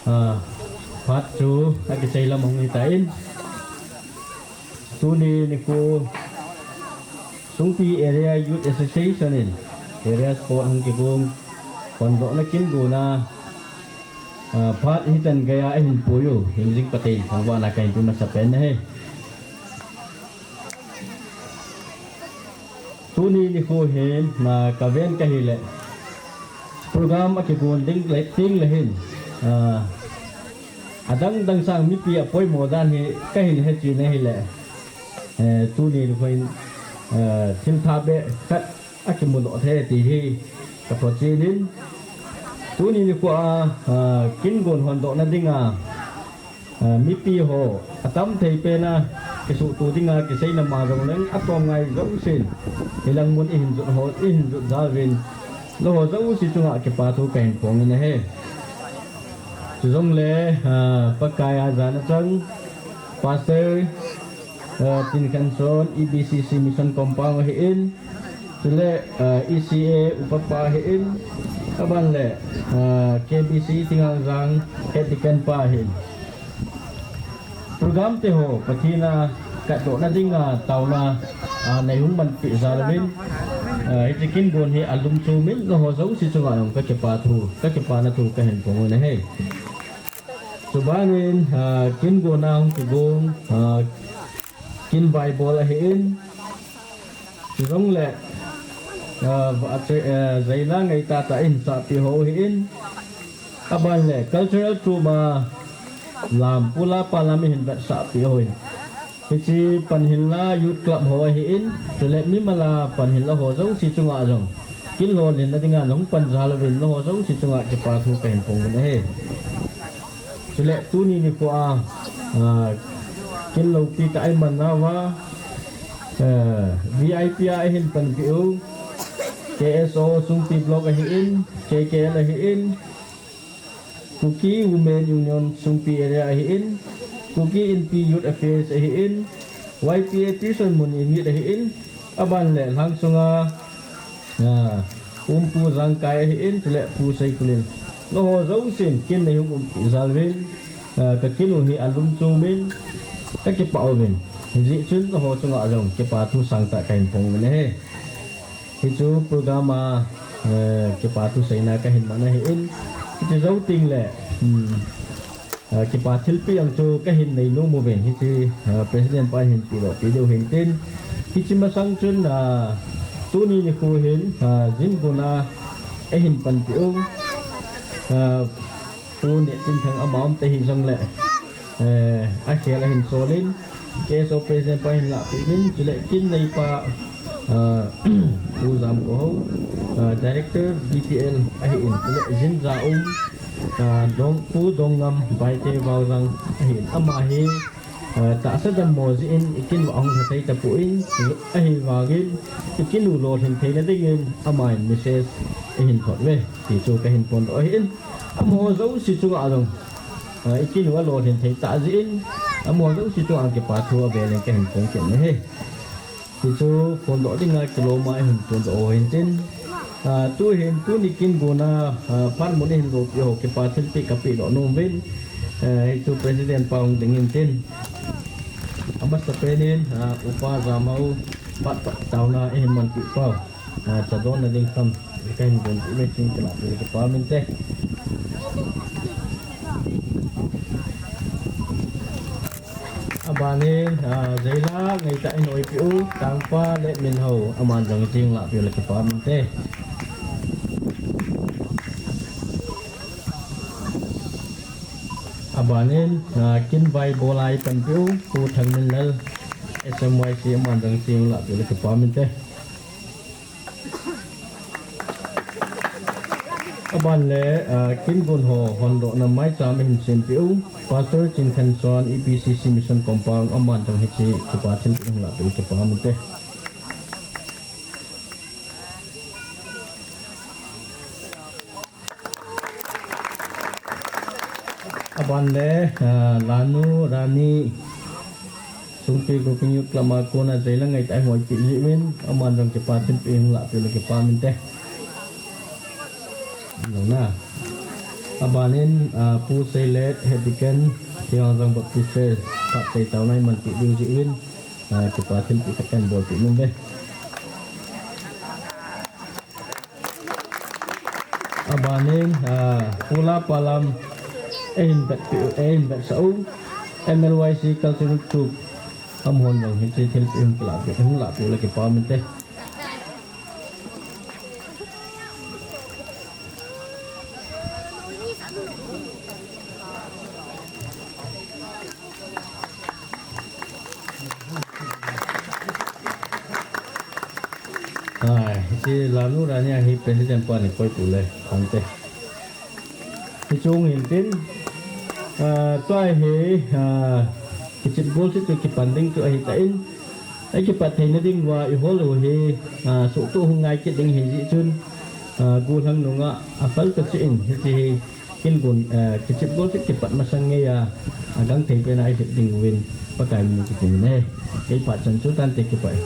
Ah, phat chu akisei lam hung hitan. Tuni nikho Sungpi Area Youth Association in Area Sport hung kigong hondohna kin gonna, ah, phat hichan geiya ahin pui u, Hingjing Pathen thangvahna kahin pe masapen ahi. Tuni nikho hin, ah, kaven kahile, program akigon ding le, ding le hin, ah, adang dang sang mipi apoimo dan hi kahin hechen ahile, eh, tuni nikho hin, eh, thil tha beh khat akimudoh thei ti hi kaphotchen in, tuni nikho a, ah, kin gon hondohna dinga, ah, mipi ho atam thei pena kisuhto dinga kisei nama jongleng atom ngai jousen hilang mun ihin jot ho, ihin jot jal uvin, nangho jouse chunga kipa thu kahin phong in ahi. Chujongle, ah, Pakai a jana chang Pastor, ah, Tinkhanson, E B C C Mission Compound ahin, chule, ah, E C A upa pa ahin, aban le, ah, K B C Tinghangjang Head Deacon pa ahin. Program te ho Pathen a katdohna dinga taona, ah, neihung manpeh jal uvin, ah, hiche kin gon hi alum chom in nangho jouse chunga jong kakipa thu, kakipana thu kahin phong u ahi. Chubanin, ah, kin gonna hung kigong, ah, kin vaibol ahin, chujongle, ah, va-, che-, ah, jaila ngeitah tah in sahpeh ho ahin, aban le cultural troupe a lam, pu la pa lam ihin vetsahpeh ho ahin. Hiche Panhilna Youth Club ho ahin, chule mimal a Panhilna ho jouse chunga jong kin lolhinna dinga nahung pan jal uvin nangho jouse chunga kipa thu kahin phong uvin ahi. Chule tuni nikho a, ah, kin loupi tah a iman nauva, ah, V I P a ihin panpeh u K S O Sungpi Block ahin, K K L ahin, Kuki Women Union Sungpi Area ahin, Kuki Inpi Youth Affairs ahin, Y P A Tirson Mun Unit ahin, aban le Lhangsunga, ah, um Pu Jangkai ahin, chule Pu Seikulin. Nangho jousen kin neihung umpeh jal uvin, ah, kakin u hi alum chom in, kakipah uvin. Hijeh chun nangho chunga jong kipa thu sangtah kahin phong uvin ahi. Hichu program a, eh, kipa thuseina kahin man ahin, hiche jou tengle, hmm, eh, kipa thilpeh jong chu kahin nei nom uvin, hiche, eh, President pa hin pedoh peh diu hintin. Hiche masang chun, ah, tuni nikho hin, ah, gym gonna eihin panpeh u, ah, Pu Nehtinthang ama umtah hijongle, eh, akhel ahin solin, K S O President pa hin lahpeh uvin, chule kin neipa, ah, Pu Jamkohou, ah, Director B T L ahin, chule gym ja um, ah, Dong, Pu Dongngam Baite Vaojang ahin, ama hi, ah, tahsa dammo jeh in ikin u ahung lha thei tapon, ahivangin ikin u lolhin theina dingin aman message eihin thot uve, ti chu kahin phondoh ahin. Amaho jouse chunga jong, ah, ikin u alolhin thei tah jeh in, amaho jouse chunga kipa thu avel in kahin phong kit in ahi. Hichu phondoh dinga kilom a eihin phondoh u hintin. Ah, tuhin tuni kin gonna, ah, phat mun eihin lopeh u ho kipa thilpeh kapehdoh nom uvin. Ah, hichu President pa hung ding hintin. Amasapen in, ah, Upa Jamhao phat, phat taona eihin manpeh pau. Ah, cha donna ding kham kahin gonpeh uve, ching kalahpeh le kipa um inte. Abanin, ah, jaila ngeitah in oipeh u, Tangpa le Minhao, aman jong ching lahpeh le kipa um inte. Abanin, ah, kin vaibol a eipanpeh u, Pu Thangminlal, S M Y C aman jong hiche hung lahpeh le kipa um inte. Aban le, ah, Kingun ho hondohna maicham ahin sempeh u, Pastor Chinkhanson, E P C C Mission Compound, aman jong hiche kipa thilpeh hung lahpeh le kipa um inte. Aban le, ah, Lanu Rani, Sungpi Grouping Youth Club a kona jeilang ngaitah a eihoipeh jeh uvin, aman jong kipa thilpeh hung lahpeh le kipa um inte. Lona. Aban in, ah, Pu Seilet, Head Deacon, Thinglhang Baptist Church, phat chai taona eimanpeh diu jeh uvin, ah, kipa thilpeh khat kahin bolpeh nom uve. Aban in, ah, Pu Lapalam, eihin vetpeh u, eihin vetsah u, M L Y C Cultural Troupe, amahon jong hiche thilpeh hung lahpeh, hung lahpeh le kipa um inte. Hai, hiche Lanu Rani a hi President pa ni koi pu le, ante. Hiche chung hin tin, ah, tua hi, ah, kichep golseh chu kipan ding chu ahi tan, akipat theina diuva ihol u hi, ah, suhtoh hung ngai kit ding ahi jeh chun, ah, gollhang nunga aphal ta cheh in, hiche hi Kingun, ah, kichep golseh kipat masang ngeiya, agangthei pen a ihet ding uvin, Pakai min in kitem e. Kei phat chan chu tante, kipah e.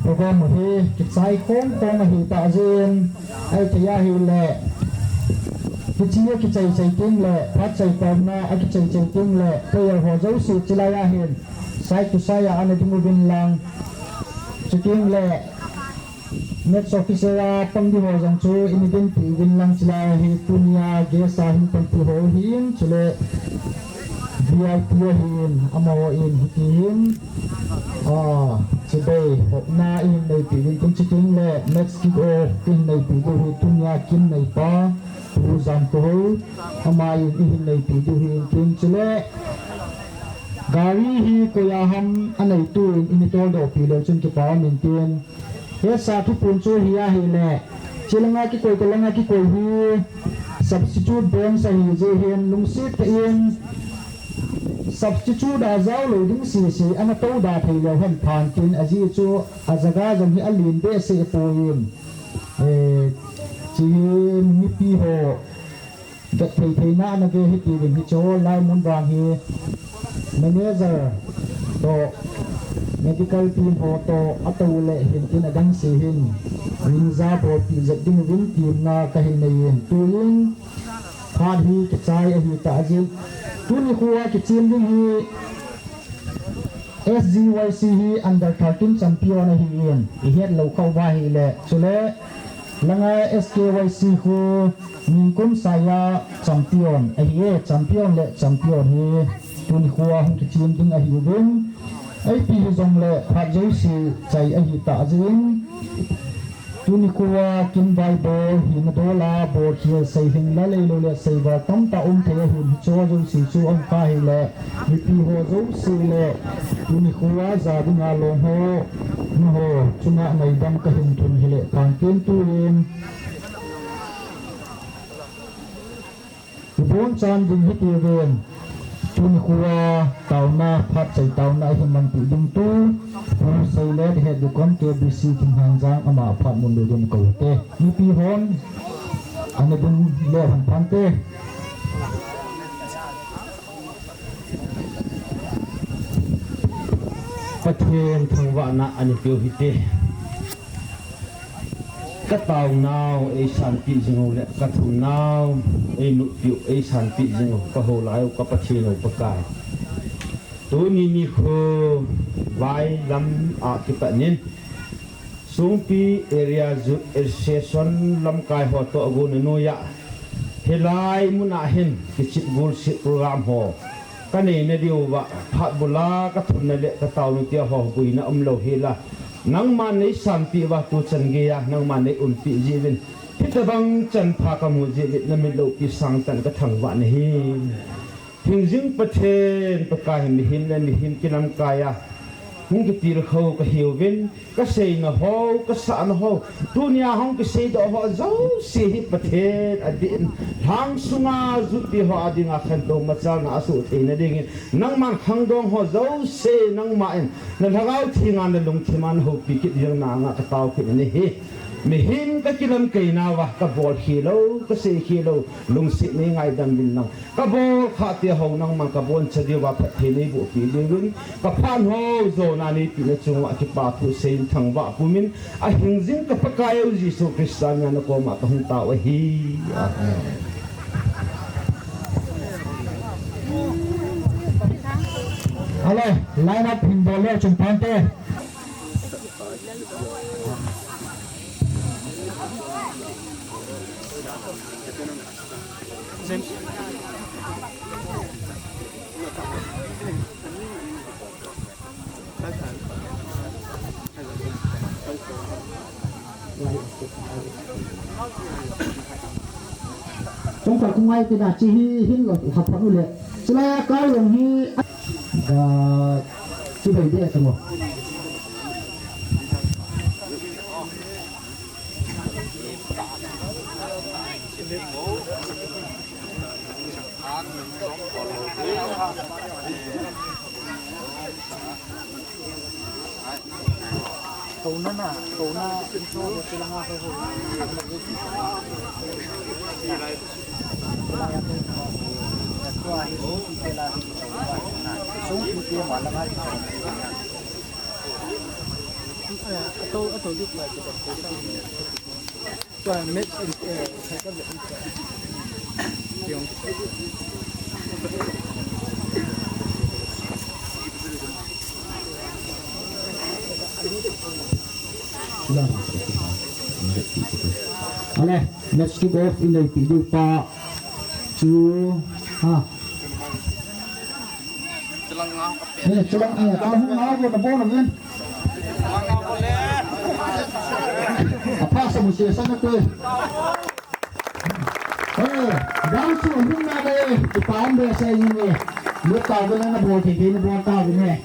Program hi kichai khom khom ahi tah jeh in, ahithei ahile, kichai a kichai chai teng le, phat chai taona a kichai chai teng le, player ho jouse chulai a hin, side to side a ana ding uvin lang, chuteng le, match officer a pang ding ho jong chu eina dinpi uvin lang, chulai hi tunia guest a hin panpi ho hin, chule V I P a hin, amaho in hiti hin, ah, chibai hopna eihin neipi uvin tin, chuteng le match kick off eihin neipi diu hi tunia kin neipa, Pu Jamkhohol, ama in eihin neipi diu hin tin, chule gari hi koi a ham anei tu in eina toldoh pi leu chun kipa um in tin, Hesa thupun chu hi ahile, chulanga kikoi, tolanga kikoi hi substitute bench ahi jeh hin lungset tah in substitute a jao lou ding sese ana tou da thei leu hen phan tin, ajeh chu ajaga jong hi alen behseh poi in, eh, chi mipi ho vet thei theina ana ve hiti uvin, hiche lai mun vang hi manager toh medical team ho toh atou le hin tin adang se hin rinja bolpi jep ding uvin temna kahin nei in, tuin phat hi kichai ahi tah jeh in tuni khoa kichem ding hi S G Y C hi under thirteen champion ahi in, ihet lou khah uva ahile, chule langa S K Y C khu Ningkum Saia champion ahi e, champion le champion hi tuni khoa hung kichem ding ahi uvin, ipi hijongle phat jouse chai ahi tah jeh in, tuni khoa kin vai bol hina dol a, bol khel sei hing la lei lou le sei val tamtah um thei ahin, hiche jouse chu ahung kha hile, mipi ho jouse le tuni khoa ja dinga long ho, nangho chunga ngaidam kahin thum hile, phat pen tuin ibon chan ding hiti uvin, tuni khoa taona, phat chai taona eihin manpi ding tu, Pu Seilet, Head Deacon K B C Thinglhang Jang, ama phat mun lou ding kou hite. Mipi hon ana ding leu hen phan te. Pathen thangvahna ana peu hite. Ka taonau eisanpeh jing u le ka thumnau einutpeh u, eisanpeh jing u ka houlai u ka Pathen u Pakai, tuni nikho vai lam a kipat in Songpi Area Youth Association lamkai ho toh agon a noiya, hilai muna hin kichep golseh program ho ka neina diuva phat bula ka thumna le ka taonu tia ho boina umlou hela, nangman neisanpeh uva tuchan geiya nangman neiumpi jeh uvin, Hitabang chanpha kamu jeh le na min loupi sangtah in kathangvah nahi. Hingjing Pathen Pakai, mihem le mihem kilamkai a hung kitilkhou kahiuvin, kaseina ho, kasahna ho, tunia hung kiseidoh ho jouse hi Pathen adin, lhang sunga jutpi ho adinga khantou machalna asoh theina dingin, nangman khangdong ho jouse nangman na Lhagao Theng a na lungthim a nahoupi kit dingin nanga katao kit nahi. Mihem kakilamkai nauva, kabol khel lou, kasei khel lou, lungset nei ngaidam uvin lang. Kabol khah te ho nangman kaboncha diuva phatthei neiboh peh diuvin, kaphat ho jona neipeh na chunga kipathu seiyin thangvah pumin, ahingjing ka Pakai u Jesu Christa mina nakoma kahung tao ahi. Amen. Ale, line up hin bol le chung pante. Chungkhat khongai tina chi hi hin lo ha phat u le. Chulai a kal long hi, ah, chi bai de ta mo. Kona na, kona, Ale, let's kick off in the video pa. Chu, ha. Eh, chulang, eh, ka hung na bo na bo na ven. Apa sa mo siya sa na ko. Eh, dance mo hung na de, ipa ang de sa inyo. Mo ta ko na na bo, kaya na bo ta ko na.